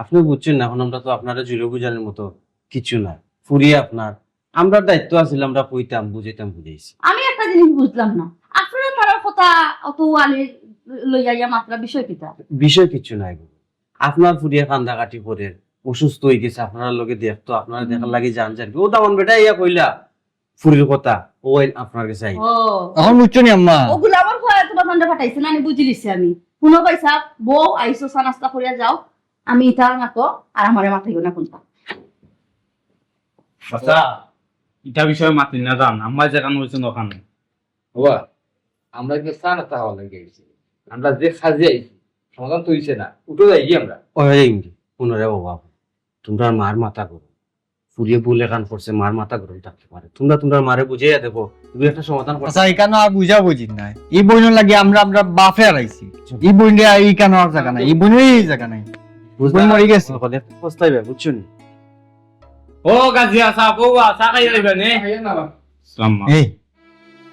আপনে বুঝছইন না, এখন আমরা তো আপনারে জুড়ে বুঝানোর মতো কিচ্ছু নাই। ফুরি আপনার, আমরার দায়িত্ব আছিল, আমরা কইতাম, বুঝাইতাম, বুঝাইছি। আমি একটা জিনিস বুঝলাম না, আপনারা তারার কথা অত আলি লইয়া ইয়া মাতরা বিষয় কিতা? বিষয় কিচ্ছু নাই গো। আপনার ফুরিয়ে কান্দাকাটি করের, অসুস্থ অইগেছে, আপনারার লগে দেখতো, আপনারারে দেখার লাগি যান যার কি। ও দামান বেটা ইয়া কইলা ফুরির কথা, ও আইন আপনার গেছে আইন। ও। অখন বুঝছো নি আম্মা? ওগুলা আমার ঘরে তোমার ঠান্ডা ফাটাইছে না, আমি বুঝি লিছি আমি। হুনো ভাইসাব, বউ আইছো, চা নাস্তা করিয়া যাও, আমি ইতা না তো, আর আমারে মাথায় না কোনটা। আচ্ছা, ইটা বিষয়ে মাতিন না যান, আম্মায় যেখান কইছইন অখান। বাবা, আমরা কিন্তু চা নাস্তা খাওয়ার লাগি আইছি। আমরা যে কাজে আইছি, সমাধান তো অইছে না, উঠো যাই গি আমরা। ওই ইমরি, পুনরে বাবা, তুমরার মার মাথা গরম। ফুরিয়ে ভুল এখান করছে, মার মাথা গরম থাকতে পারে। তুমরা তুমরার মারে বুঝাইয়া দেখো, তুমি একটা সমাধান করো। আচ্ছা, ইখানো আর বুঝাবুঝি নাই। ই বইনর লাগি আমরা, আমরা বাফে হারাইছি। ই বইনরে ইখানো আর জাগা নাই, ই বইনর ই জাগা নাই। বুঝলা? বইন মরি গেছে। কথা একটা পস্তাইবে, বুঝছো নি? ও গাজিয়া সাব, ও চা খাইয়া যাইবা নে। আসসালাম। এই,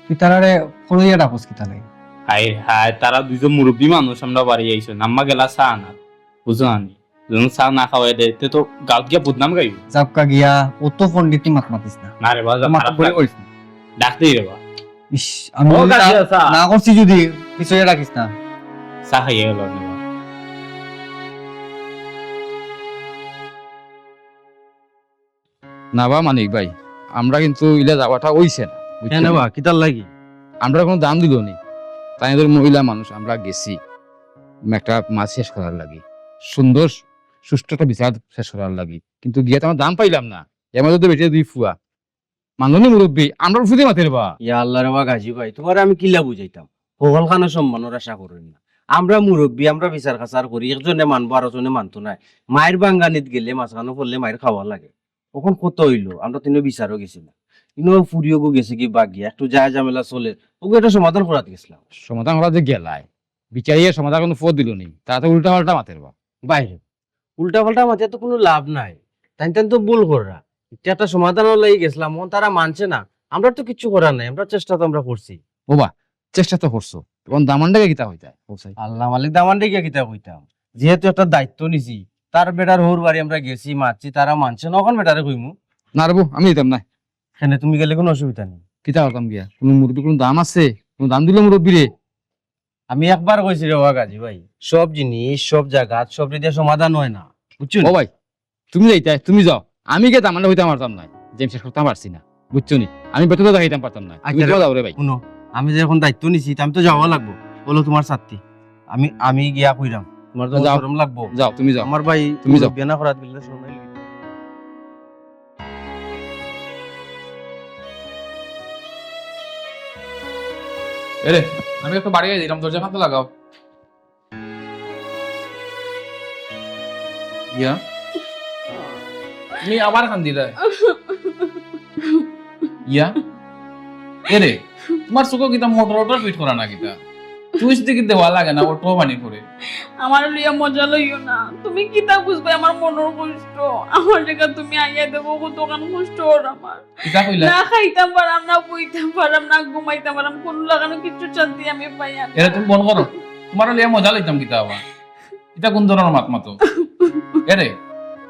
তুই তারারে খড়ইয়া ডাকস কিতা লাগি? হায় হায়, তারা দুইজন মুরব্বী মানুষ আমরা বাড়ি আইছইন, আম্মা গেলা চা আনাত, বুঝছো না নি? যদি চা না খাওয়াই দেয়, তে তো গাঁওত গিয়া বদনাম গাইব। যাউক্কা গিয়া, অত পণ্ডিতি মাত মাতিস না। না রে বা, যা মাত খারাপ করে লাগে। কইস না। ডাক দেই রে বা। ইস, আমি ও যদি না, গাজিয়া চা। না করছি যদি, পিছনে ডাকিস না। চা খাইয়া গেল রে বা। না বা মানিক ভাই, আমরা কিন্তু ইলা যাওয়াটা অইছে না, বুঝছো কেন নি? বা, কিতার লাগি? আমরা কোনো দাম দিল নি। তাই এদের মহিলা মানুষ, আমরা গেছি একটা মাছ শেষ করার লাগি, সুন্দর সুষ্ঠু একটা বিচার শেষ করার লাগি, কিন্তু গিয়া তো আমরা দাম পাইলাম না। এর মধ্যে তো বেটে দুই ফুয়া মাননি মুরব্বী, আমরা ফুদি মাতের বা। ইয়া আল্লাহ রে বা গাজী ভাই, তুমারে আমি কিলা বুঝাইতাম? হকলখানো সম্মানর আশা করইন না। আমরা মুরব্বী, আমরা বিচার কাছার করি, একজনে মানবো, আরোজনে মানতো নায়। মাইর বাঙ্গানিত গেলে মাঝখানো পড়লে মাইর খাওয়া লাগে। অখন কত অইলো, আমরা তিনও বিচারও গেছি না। ইনো ফুরিওগু গেছে কি বাগিয়া, একটু যায় ঝামেলা চলে, ওগু একটা সমাধান করাত গেছিলাম। সমাধান করা যে গেলায়, বিচারিয়ে সমাধান কোনো পথ দিল নি, তারা তো উল্টা পাল্টা মাতের বা। বাইরে উল্টা পাল্টা মাতিয়া তো কোনো লাভ নাই। তাইন তাইন তো ভুল কররা। ইটা একটা সমাধান লাগি গেছিলাম, অখন তারা মানছে না। আমরা তো কিচ্ছু করার নাই, আমরা চেষ্টা তো আমরা করছি। বাবা, চেষ্টা তো করছো, এখন দামান্ডাকে কিতা হইতায়? আল্লাহ মালিক, দামান্ডে গিয়া কিতা কইতাম? যেহেতু একটা দায়িত্ব নিছি, তার বেটার হউর বাড়ি আমরা গেছি, মাতছি, তারা মানছে না, অখন বেটারে কইমু। না রে বউ, আমি দিতাম না। কেনে, তুমি গেলে কোনো অসুবিধা নেই। কিতা করতাম গিয়া? কোনো মুরব্বী কোনো দাম আছে? কোনো দাম দিল মুরব্বী রে? আমি একবার কইছি রে বা গাজী ভাই, সব জিনিস, সব জাগাত, সব রিদিয়া সমাধান হয় না, বুঝছো নি? ও ভাই, তুমি যাইতায়, তুমি যাও, আমি গিয়া দামান্ডা হইতাম পারতাম না, যে আমি শেষ করতাম পারছি না, বুঝছো নি? আমি বেতন দেখাইতাম পারতাম না, তুমি আচ্ছা, যাও, যাও রে ভাই। হুনো, আমি যে এখন দায়িত্ব নিছি, তা আমি তো যাওয়া লাগবো। বলো তোমার সাথী, আমি আমি গিয়া কইরাম, তোমার তো যাও। শরম লাগবো। যাও, তুমি যাও। আমার ভাই তুমি যাও। বিয়া না করাত গেলে শরম নাই। এরে, আমি একটু বাড়ি দিলাম, দরজা খান তো লাগাও। ইয়া, তুমি আবার খান দিলে। ইয়া, এরে, তোমার চোখে কিতা মোটর অটোর ফিট করা না কিতা? সুইচ দেখি দেওয়া লাগে না, অটো পানি পড়ে। আমার লইয়া মজা লইও না, তুমি কিতা বুঝবে আমার মনর কষ্ট? আমার জাগা তুমি আইয়া দেখো কতখান কষ্ট অর আমার। কিতা কইলা? না খাইতাম পারাম, না বইতাম পারাম, না ঘুমাইতাম পারাম, কোনো লাখানো কিচ্ছু শান্তি আমি পাইয়ার না। এরে তুমি বন্ধ করো, তোমার লইয়া মজা লইতাম কিতা আবার? ইটা কোন ধরনের মাত মাতো? এরে,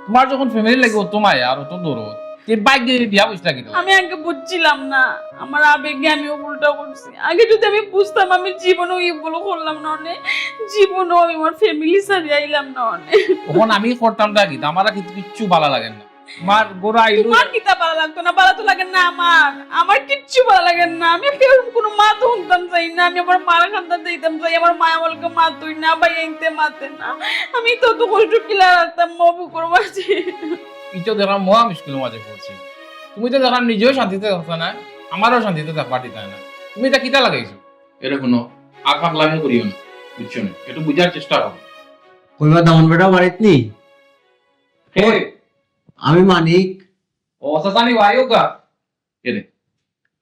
তোমার যখন ফ্যামিলি লাগে অত মায়া আর অত দরদ, তে বাইক দিয়ে বিয়া বসলা কিতা? আমি আগে বুঝছিলাম না, আমার আবেগে আমি উল্টা করছি। আগে যদি আমি বুঝতাম, আমি জীবনেও ই ভুল করলাম না অনে, জীবনেও আমি আমার ফ্যামিলি ছাড়ি আইলাম না অনে। তখন আমি করতাম না কিতা, আমার আর কিচ্ছু ভালা লাগে না। তোমার গোড়া আইলো। তোমার কিতা ভালা লাগতো না? ভালা তো লাগে না আমার, আমার কিচ্ছু ভালা লাগে না। আমি কেউ কোনো মাত হুনতাম চাই না, আমি আমার মার কান্দা দিতাম চাই, আমার মায় আমাকে মাতই না, ভাই আনতে মাতে না। আমি তো অত কষ্ট কিলা রাখতাম মা বুকুর মাঝে। ইটা দেখা মহা মুশকিল মাঝে পড়ছি। তুমি তো দেখা নিজেও শান্তিতে থাকতা না, আমারও শান্তিতে থাকবার দিতা না। তুমি ইটা কিতা লাগাইছো? এরে হুনো, আর পাগলামি করিও না, বুঝছো না? একটু বুঝার চেষ্টা করো। কইবা দামান বেটা বাড়িত নি? হে, আমি মানিক। ও চাচা নি ভাই, ও গা। এরে,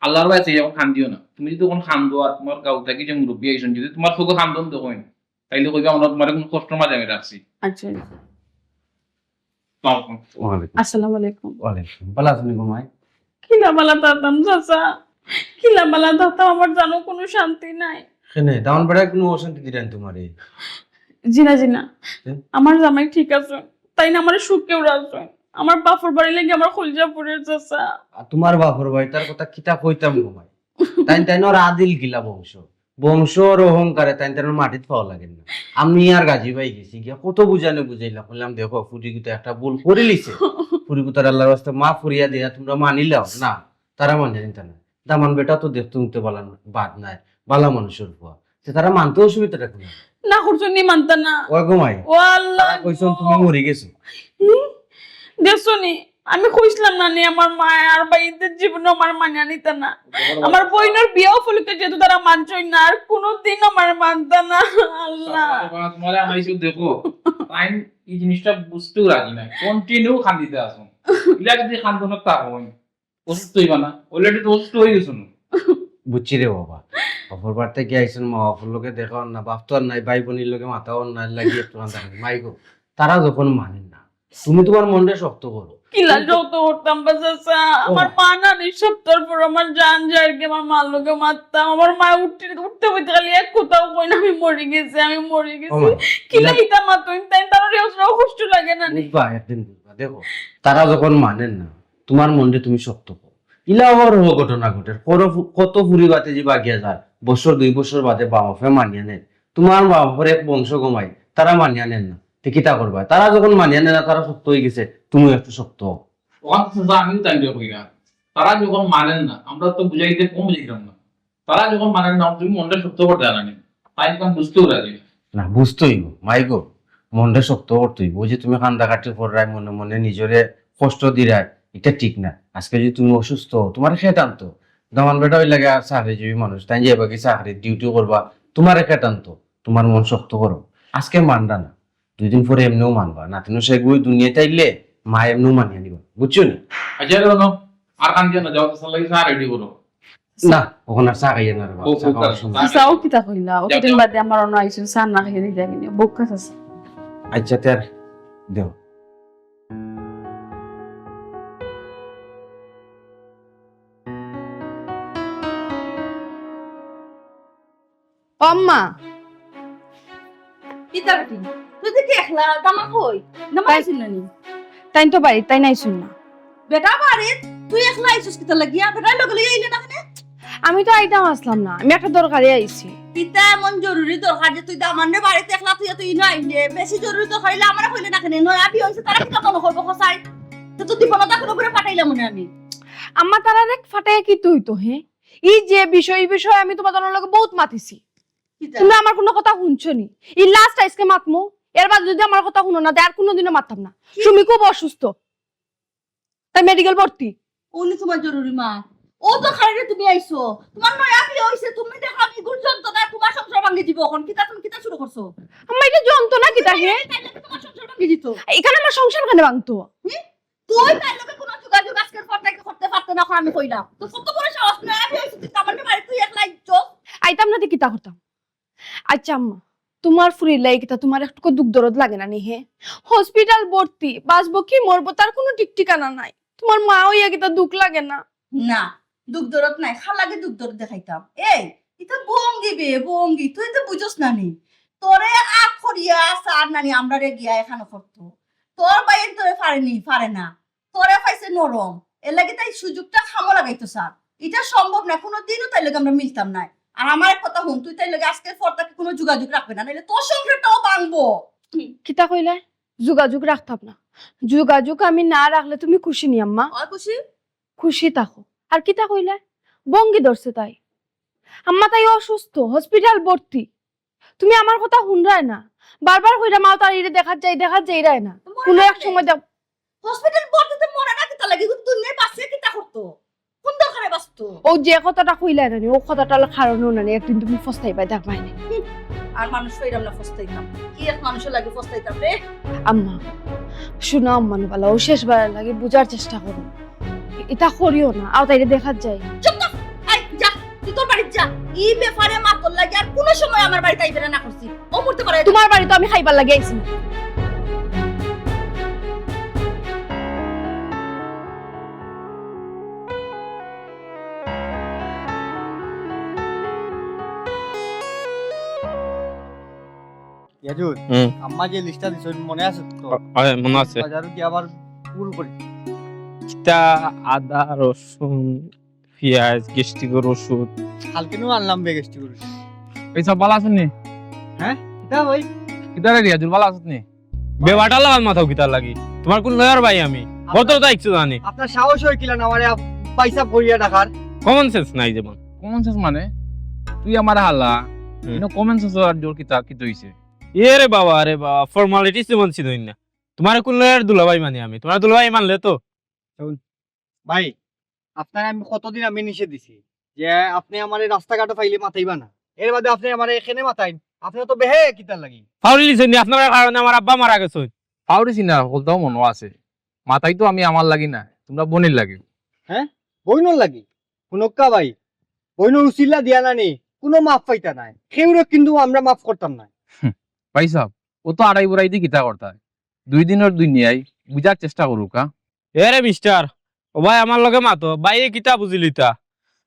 আল্লাহর ভাই চাই, এখন খান দিও না। তুমি যদি এখন খান দেও আর তোমার গাঁও থাকি যে মুরব্বী আইসন, যদি তোমার চোখে খান দেন দেখো, তাইলে কইবা আমরা তোমার কোনো কষ্ট মাঝে আমি রাখছি। আচ্ছা। আসসালামু আলাইকুম। ওয়ালাইকুম। আসসালামু আলাইকুম। ওয়ালাইকুম। ভালা আছো নি গো মাই? কিলা বালা থাকতাম চাচা, কিলা বালা থাকতাম, আমার জানো কোনো শান্তি নাই। কেনে, দামান বেটায় কোনো অশান্তি দিরা নি তোমারে? জি না, জি না, হুম? আমার জামাই ঠিক আছে, তাইন আমারে সুখেও রাখছে। আমার বাপর বাড়ি লাগি আমার কলিজা পুড়ের চাচা। আর তোমার বাপর বাড়ি, তার কথা কিতা কইতাম গো মাই? তাইন তাইন ওর আদিল গিলা বংশ। বংশর অহংকারে তাইন তানর মাটিত পাও লাগের না। আমি আর গাজী ভাই গেছি গিয়া কত বুঝানি বুঝাইলাম, কইলাম, "দেখো, ফুরিগুতা একটা ভুল করিলিছে, ফুরিগুতারে আল্লার ওয়াস্তে মাফ করিয়া দিয়া তুমরা মানিলাও না।" তারা মানিয়া নিতা না। দামান বেটা তো দেখতে হুনতে বালা না, বাদ নাই, বালা মানুষর ফুয়া। তে তারা মানতে অসুবিধাটা কুন? না করছো নি মানতা না। ওই গো মাই, ও আল্লাহ। তারা কইছইন তুমি মরি গেছো। হুম? দেখছো নি? আমি কইছিলাম না নি আমার মায় আর ভাইতে জীবনে আমার মানিয়া নিতা না। আমার বইনর বিয়াও ফলিতে যেহেতু তারা মানছইন না, আর কোনোদিন আমার মানতা না। আল্লাহ। তোমার, তোমার আমার ইস্যু দেখো, তাইন এই জিনিসটা বুঝতেও রাজি নাই, কন্টিনিউ কান্দিতে আছো। ইলা যদি কান্দন থাকো, অসুস্থ হইবা না? Already তো অসুস্থ হয়ে গেছো না। বুঝছি রে বাবা, অপর বাড়ি থাকি আইছইন, মা বাপর লগে দেখা অর না, বাপ তো আর নাই, ভাই বইনর লগে মাতা অর না, এর লাগি একটু কান্দা কান্দি। মাই গো, তারা যখন মানইন না, তুমি তোমার মনরে শক্ত করো। কিলা শক্ত করতাম বা চাচা? ও আমার মা। মা না নি, সপ্তাহ পর আমার জান যাইরগি, আমার মার লগে মাততাম। আমার মা উঠতে, উঠতে বইতে খালি এক কথাও কইন, "আমি মরি গেছি, আমি মরি ও গেছি।" মা, কিলা ইলা- ইতা মাতইন, তাইন তানর অতটাও কষ্ট লাগে না নি? বুঝবা, একদিন বুঝবা। দেখো, তারা যখন মানইন না, তোমার মনরে তুমি শক্ত করো। ইলা অহরহ ঘটনা ঘটের। কত ফু-, কত ফুরি বাতিজি বাগিয়া যার, বছর দুই বছর বাদে মা বাপে মানিয়া নেইন। তোমার মা বাপর এক বংশ গো মাই, তারা মানিয়া নেইন না। তে কিতা করবা? তারা যখন মানিয়া নেইন না, তারা শক্ত হয়ে গেছে, তুমিও একটু শক্ত হও। ওখান তো চাচা আমিও তাই করি না। তারা যখন মানইন না, আমরা তো বুঝাইতে কম বুঝাইতাম না। তারা যখন মানইন না, তুমি মনটা শক্ত করতে জানা নেই। তাই তখন বুঝতেও রাজি না। না, বুঝতে হইব, মাই গো, মনটা শক্ত করতে হইব। ওই যে তুমি কান্দাকাটি কররায়, মনে মনে নিজরে কষ্ট দিরায়, এটা ঠিক না। আজকে যদি তুমি অসুস্থ হও, তোমার খেত আনতো। দামান বেটা ওই লাগে আর চাকরিজীবী মানুষ, তাই যে এবার চাকরি ডিউটি করবা, তোমার খেত আনতো, তোমার মন শক্ত করো। আজকে মানরা না, দুই দিন পরে এমনিও মানবা। নাতিন শেখ বই দুনিয়াতে আইলে মা এমনিও মানিয়ে নিবা, বুঝছো নি? আচ্ছা, রে, হুনো, আর কান্দিও না, যাও, তো সাল্লাই চা রেডি করো। না, ওখানে আর চা খাইয়ে না রে বাবা, ও, চা খাওয়ার সময়। চা চাও কিতা কইলা? ও যাও, দুদিন যাও। বাদে আমার অন্য আইসুন চা না খাইয়ে দিতে গেলে, বউকা আছে। আচ্ছা, তে আর দেও। ও আম্মা। কিতা বেটি? তুই দেখি একলা, দামা কই? দামা তাই আইছইন না নি? তাইন তো বাড়িত, তাইন আইছইন না। বেটা বাড়িত? তুই একলা আইছস কিতা লাগিয়া? বেটা লগে লগে আইলে না কেনে? আমি তো আইতাম আসলাম না, আমি একটা দরকারে আইছি। কিতা এমন জরুরি দরকার যে তুই দামানরে বাড়িত একলা তুই তুই না আইলে? বেশি জরুরি দরকার হইলে আমারে কইলে না কেনে? নয়া বিয়া হইছে, তারা কিতা মনে করবো কসাই? তো তুই বিপদটা করে করে পাঠাইলাম মনে আমি। আম্মা, তারারে ফাটাইয়া কিতা অইতো, হে? এই যে বিষয়, এই বিষয়ে আমি তোমার লগে বহুত মাতিছি। কিতা? তোমরা আমার কোনো কথা হুনছো নি? এই লাস্ট আইজকে মাতমু, এর বাদে যদি আমার কথা হুনো না, তে আর কোনোদিনও মাততাম না। কি? সুমি খুব অসুস্থ, তাই মেডিকেল ভর্তি। উনি তোমার জরুরি মা, ও তো খালি তুমি আইছো, তোমার নয়া বিয়া হইছে, তুমি দেখো আমি গুণ যন্ত্রণা তোমার সংসার ভাঙি দিব। এখন কিতা তুমি কিতা শুরু করছো? আম্মা, এটা যন্ত্রণা কিতা হে? তাইলে তো তোমার সংসার ভাঙি দিত। এখানে আমার সংসার কেনে ভাঙতো? হুম? তুই তার লগে কোনো যোগাযোগ আজকের পর থেকে করতে পারতে না, এখন আমি কইলাম। তো কত বড় সাহস নয়, আমি হইছি তুই আমার বাড়ি, তুই একলা আইছো। আইতাম না, তুই কিতা করতাম? আচ্ছা আম্মা, তোমার ফুরির লাগি কিতা তোমার একটুকু দুঃখ দরদ লাগে না নি হে? হসপিটাল ভর্তি, বাঁচবো কি মরবো তার কোনো ঠিক ঠিকানা নাই। তোমার মা হইয়া কিতা দুঃখ লাগে না? না, দুঃখ দরদ নাই, খার লাগি দুঃখ দরদ দেখাইতাম। এই, ইতা বঙ্গি বে, বঙ্গি, তুই তো বুঝস না নি। তোরে আগ করিয়া সার নানি আমরারে গিয়া এখানো করতো। তোর বাইন তোরে পারেনি, পারে না। তোরে পাইছে নরম, এর লাগি তাই সুযোগটা কামো লাগাইতো সার। ইটা সম্ভব না, কোনো দিনও তাই লগে আমরা মিলতাম নায়। আর আমার এক কথা হুন, তুই তাই লগে আজকের পর থাকি কোনো যোগাযোগ রাখবে না, নাইলে তোর সংসারটাও ভাঙবো। কিতা কইলায়? যোগাযোগ রাখতাম না। যোগাযোগ আমি না রাখলে তুমি খুশি নি আম্মা? অয় খুশি? খুশি থাকো। আর কিতা কইলায়? বঙ্গি ধরছে তাই। আম্মা, তাই অসুস্থ, হসপিটাল ভর্তি। তুমি আমার কথা হুনরায় না। বারবার কইরাম, "মাও তার ইরে দেখাত যাই, দেখাত যাইরায় না।" মরে কোনো না এক কেনে? সময় দেখ- হসপিটাল ভর্তিতে মরে না কিতা লাগি? কিন্তু দুনিয়ায় বাঁচিয়া কিতা করতো? কোন দরকারে বাঁচতো? ও যে কথাটা কইলায় না নি, ও কথাটার কারণেও না নি, একদিন তুমি পস্তাইবায়, দেখবায় নি। হুম, আর মানুষ পাইরাম না পস্তাইতাম। কি এক মানুষর লাগি পস্তাইতাম রে? আম্মা, শুনো আম্মা, নুবালা, ও শেষবারের লাগি বুঝার চেষ্টা করো। ইতা করিও না, আও তাইরে দেখাত যাই। চুপ কর! এই, যা, তুই তোর বাড়িত যা। ই ব্যাপারে মা তোর লাগি আর কোনো সময় আমার বাড়িত আইবে না, না করছি। ও মরতে পারে। তোমার বাড়িত আমি খাইবার লাগি আইছি না। ইয়াজুর, হুম। আম্মা যে লিস্টটা দিছইন মনে আছে তো? অ-, অয়, মনে আছে। বাজারো গিয়া আবার ভুল করি। কিতা আদা, রসুন, পিয়াজ, গ্যাস্ট্রিকর ওষুধ। কালকে নু আনলাম বে গ্যাস্ট্রিকর ওষুধ। এই সব ভালা আছইন নি? হ্যাঁ? কিতা ভাই? কিতা রে রিয়াজুল, ভালা আছস নি? বেবাটা লাগাল মাথাও কিতার লাগি? তুমার কুন লয়ার ভাই আমি? আপনার ভদ্রতা একটু জানি। আপনার সাহস অয় কিলা না আমারে আপ-, ভাইসাব কইয়া ডাকার? Common sense নাই যেমন। Common sense মানে? তুই আমার হালা। হুম। ইনো common sense আর জোর কিতা, কিতা অইছে? এ রে বাবা, আরে বাবা, formalities যেমন ছিল না। তুমার কুন লয়ার দুলাভাই মানি আমি? তুমার দুলাভাই মানলে তো? ভাই, আপনারে আমি কতদিন আমি নিষেধ দিছি যে আপনে আমারে রাস্তাঘাটো পাইলে মাতাইবা না। এর বাদে আপনে আমারে এখানে মাতাইন, আপনে তো বেহে কিতার লাগি? ফাউরিলিছইন নি, আপনার কারণে আমার আব্বা মারা গেছইন। ফাউরিছি না, হকলতাও মনো আছে। মাতাই তো আমি আমার লাগি না, তুমরা বইনর লাগি। হ্যাঁ? বইনর লাগি? হুনউক্কা ভাই, বইনর উছিলা দিয়া না নি, কুনু মাফ পাইতা নায়। কেউরে কিন্তু আমরা মাফ করতাম না। হুম, ভাইসাব, অত আড়াই বুড়াই দি কিতা করতা? দুই দিনর দুনিয়াই, বুঝার চেষ্টা করউক্কা। এ রে মিস্টার, ও ভাই আমার লগে মাতো, ভাইয়ে কিতা বুঝিলিতা?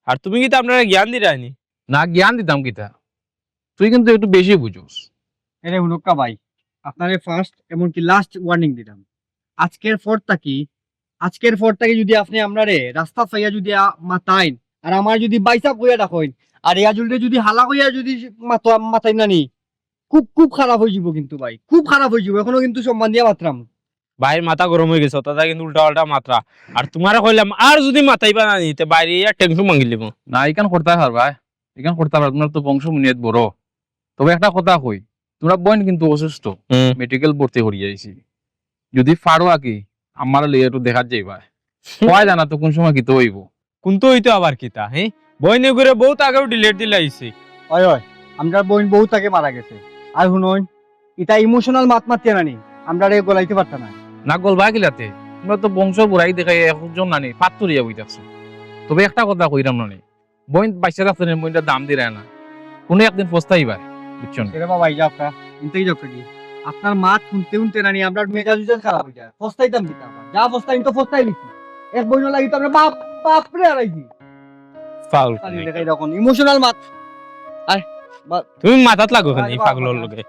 আর তুমি কিতা আমরারে জ্ঞান দিরায়নি? না, জ্ঞান দিতাম কিতা? তুই কিন্তু একটু বেশি বুঝোস। এরে হুনউক্কা ভাই, আপনারে first এমনকি last warning দিলাম। আজকের পর থাকি, আজকের পর থাকি যুদি আপনে আমরারে রাস্তা পাইয়া যুদি আ-, মাতাইন, আর আমার যুদি ভাইসাব কইয়া ডাকইন, আর রিয়াজুলরে যুদি হালা কইয়া যুদি মাতো-, মাতাইন না নি, খুব, খুব খারাপ অইযিবো কিন্তু ভাই, খুব খারাপ অইযিবো। এখনো কিন্তু সম্মান দিয়া মাতরাম। ভাইর মাথা গরম অইগেছে, তাতা কিন্তু উল্টা পাল্টা মাতরা। আর তুমারে কইলাম, আর যুদি মাতাইবা না নি, তে ভাইর ইয়া ঠ্যাং-ঠুং ভাঙ্গিলিমু। না, ইখান করতায় পারবায়, ইখান করতায় পারবায়, তুমরার তো বংশ বুনিয়াদ বড়। তবে একটা কথা কই, তুমরার বইন কিন্তু অসুস্থ, হুম। মেডিকেল ভর্তি করিয়া আইছি। যুদি পারো আকি, আমারে লইয়া একটু দেখাত যাইবায়। কওয়া যায় না তো কুন সময় কিতা অইবো। কুন্তা অইতো আবার কিতা, হে? বইন এগুরে বউত আগেউ delete দিলাইছি। অয়, অয়, আমরার বইন বউত আগে মারা গেছে। আর হুনইন, ইতা emotional মাত মাতিয়া না নি, আমরারে গলাইতে পারতা না। না গলবায় কিলাতে? তুমরা তো বংশ বুড়াই দেখাইয়া একজন না নি, পাত্তরিয়া বই থাকছো। তবে একটা কথা কইরাম না নি, বইন বাইচ্চা থাকতে নি, বইনটা দাম দিরায় না, কুনু একদিন পস্তাইবায়, বুঝছো নি? এরে বাবা, এই যাও কা, ইনতেই যাও কা কি? আপনার মাত হুনতে হুনতে না নি, আমরার মেজাজ উজাজ খারাপ অই যায়। পস্তাইতাম কিতা আবার? যা পস্তাইন তো পস্তাইলিছি। এক বইনর লাগি তো আমরা বাপ, বাপরে হারাইছি। ফাউল খালি কোন দেখাই একটা। দেখুন, emotional মাত। আয়, বা- তুমি মাথাত লাগো কেনে আরে এই বাবা, পাগলর বাবা। লগে?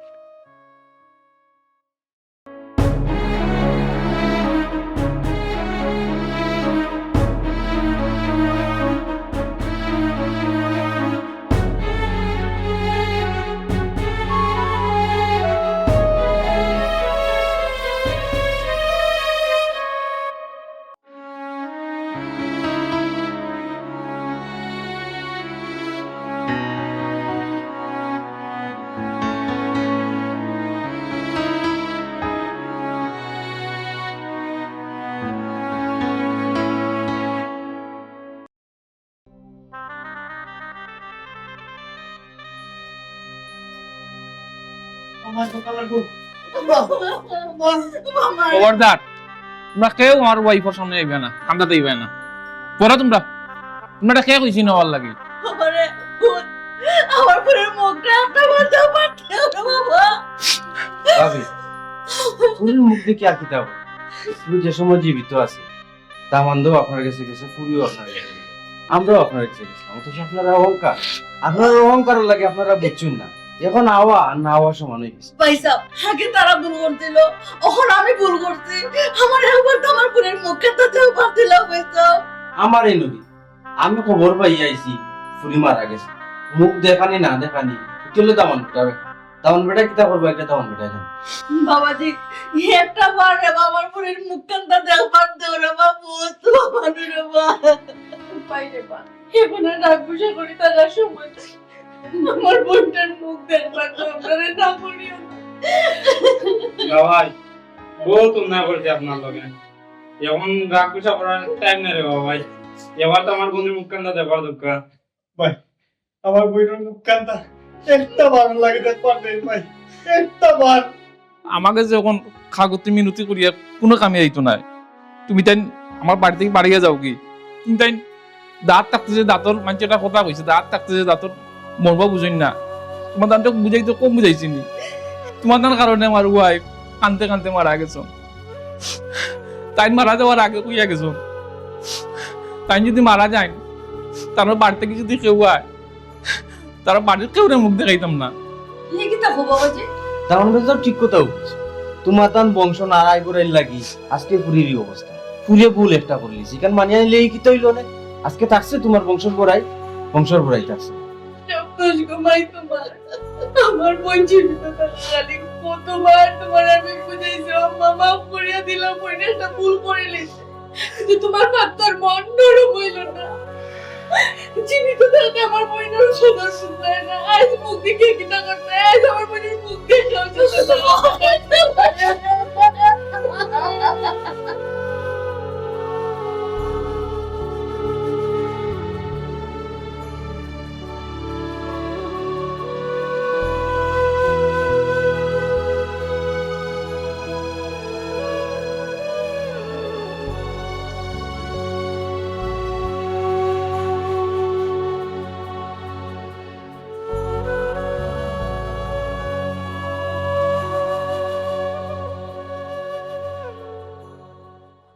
খবরদার, তুমরা কেউ আমার ওয়াইফর সামনে আইবায় না, কান্দাত আইবায় না। পড়ো তুমরা, তুমরারে কে কইছে না অওয়ার লাগি? বাবারে, ভূত, আমার ফুরির মুখটা একটা বার দেও, বাবা। ভাবি, ফুরির মুখ দেখিয়া আর কিতা অইবো? ফুরি যে সময় জীবিত আছে, দামান্দও আপনার গেছে গেছে, ফুরিও আপনার গেছে গেছে। আমরাও আপনার গেছে গেছিলাম। অথচ আপনারা অহংকার, আপনারা অহংকারর লাগি আপনারা বুঝছইন না। এখন আওয়া আর না আওয়া সমান অই গেছে। ভাইসাব, আগে তারা ভুল করছিল, অখন আমি ভুল করছি। আমার একবার তো আমার ফুরির মুখখান তো দেও, ভাই সাব। আমারে নবী, আমি খবর পাইয়া আইছি, ফুরি মারা গেছে। মুখ দেখানি না দেখানি, ইটা অইলো দামান বেটা। দামান বেটা কিতা করবো, একটা দামান বেটা জানে। বাবাজি, একটা বার রে বাবা, আমার ফুরির মুখখান তো দেখবার দেও রে বাবু, তো বাবা রে বাবা। ভাই রে বাবা, এখন আর রাগ গুসা করি থাকার সময় নাই। আমার বইনটার মুখ দেখবার তো আপনারা না করিও না। না ভাই, বউত অন্যায় করছি আপনার লগে। এখন রাগ গুসা করার টাইম নাই রে বাবা ভাই। এবার তো আমার বইনর মুখখান দেখবার দরকার। ভাই, আমার বইনর মুখখান তো একটা বার লাগে দেখবার দেই ভাই, একটা বার। আমারে যে অখন কাকুতি মিনতি করিয়া কুনু কামে আইতো নায়। তুমি তাইন আমার বাড়ি থাকি বারইয়া যাওগি। তুমি তাইন দাঁত থাকতে যে দাঁতর, মানষে একটা কথা কইছে, দাঁত থাকতে যে দাঁতর মর্ম বুঝইন না। তুমার তানরে বুঝাইতে কম বুঝাইছি নি? তুমার তান কারণে আমার ওয়াইফ কানতে কানতে মারা গেছইন। তাইন মারা যাওয়ার আগে কইয়া গেছইন, তাইন যুদি মারা যাইন, তান বাড়ি থাকি যুদি কেউ আয়, তান বাড়ির কেউরে মুখ দেখাইতাম না। ই কিতা কও বাবাজি? দামান বেটা তো ঠিক কথাউ কইছে। তুমার তান বংশ নাড়াই বুড়াইর লাগি আজকে ফুরির ই অবস্থা। ফুরিয়ে ভুল একটা করিলিছে, ইখান মানিয়া নিলে ই কিতা অইলো নে? আজকে থাকছে তুমার বংশর বড়াই, বংশর বড়াই থাকছে। দোষ গো মাই তোমার। আমার বোন জীবিত থাকাকালীন কতবার তোমার আমি বুঝাইছি, "আম্মা, মাফ করিয়া দিলাম, বোন একটা ভুল করিলিছে।" কিন্তু তোমার বাপ তো আর মন নরম অইল না। জীবিত থাকতে আমার বোনের সদর বুঝায় না। আজ মুখ দেখিয়া কিতা করতে?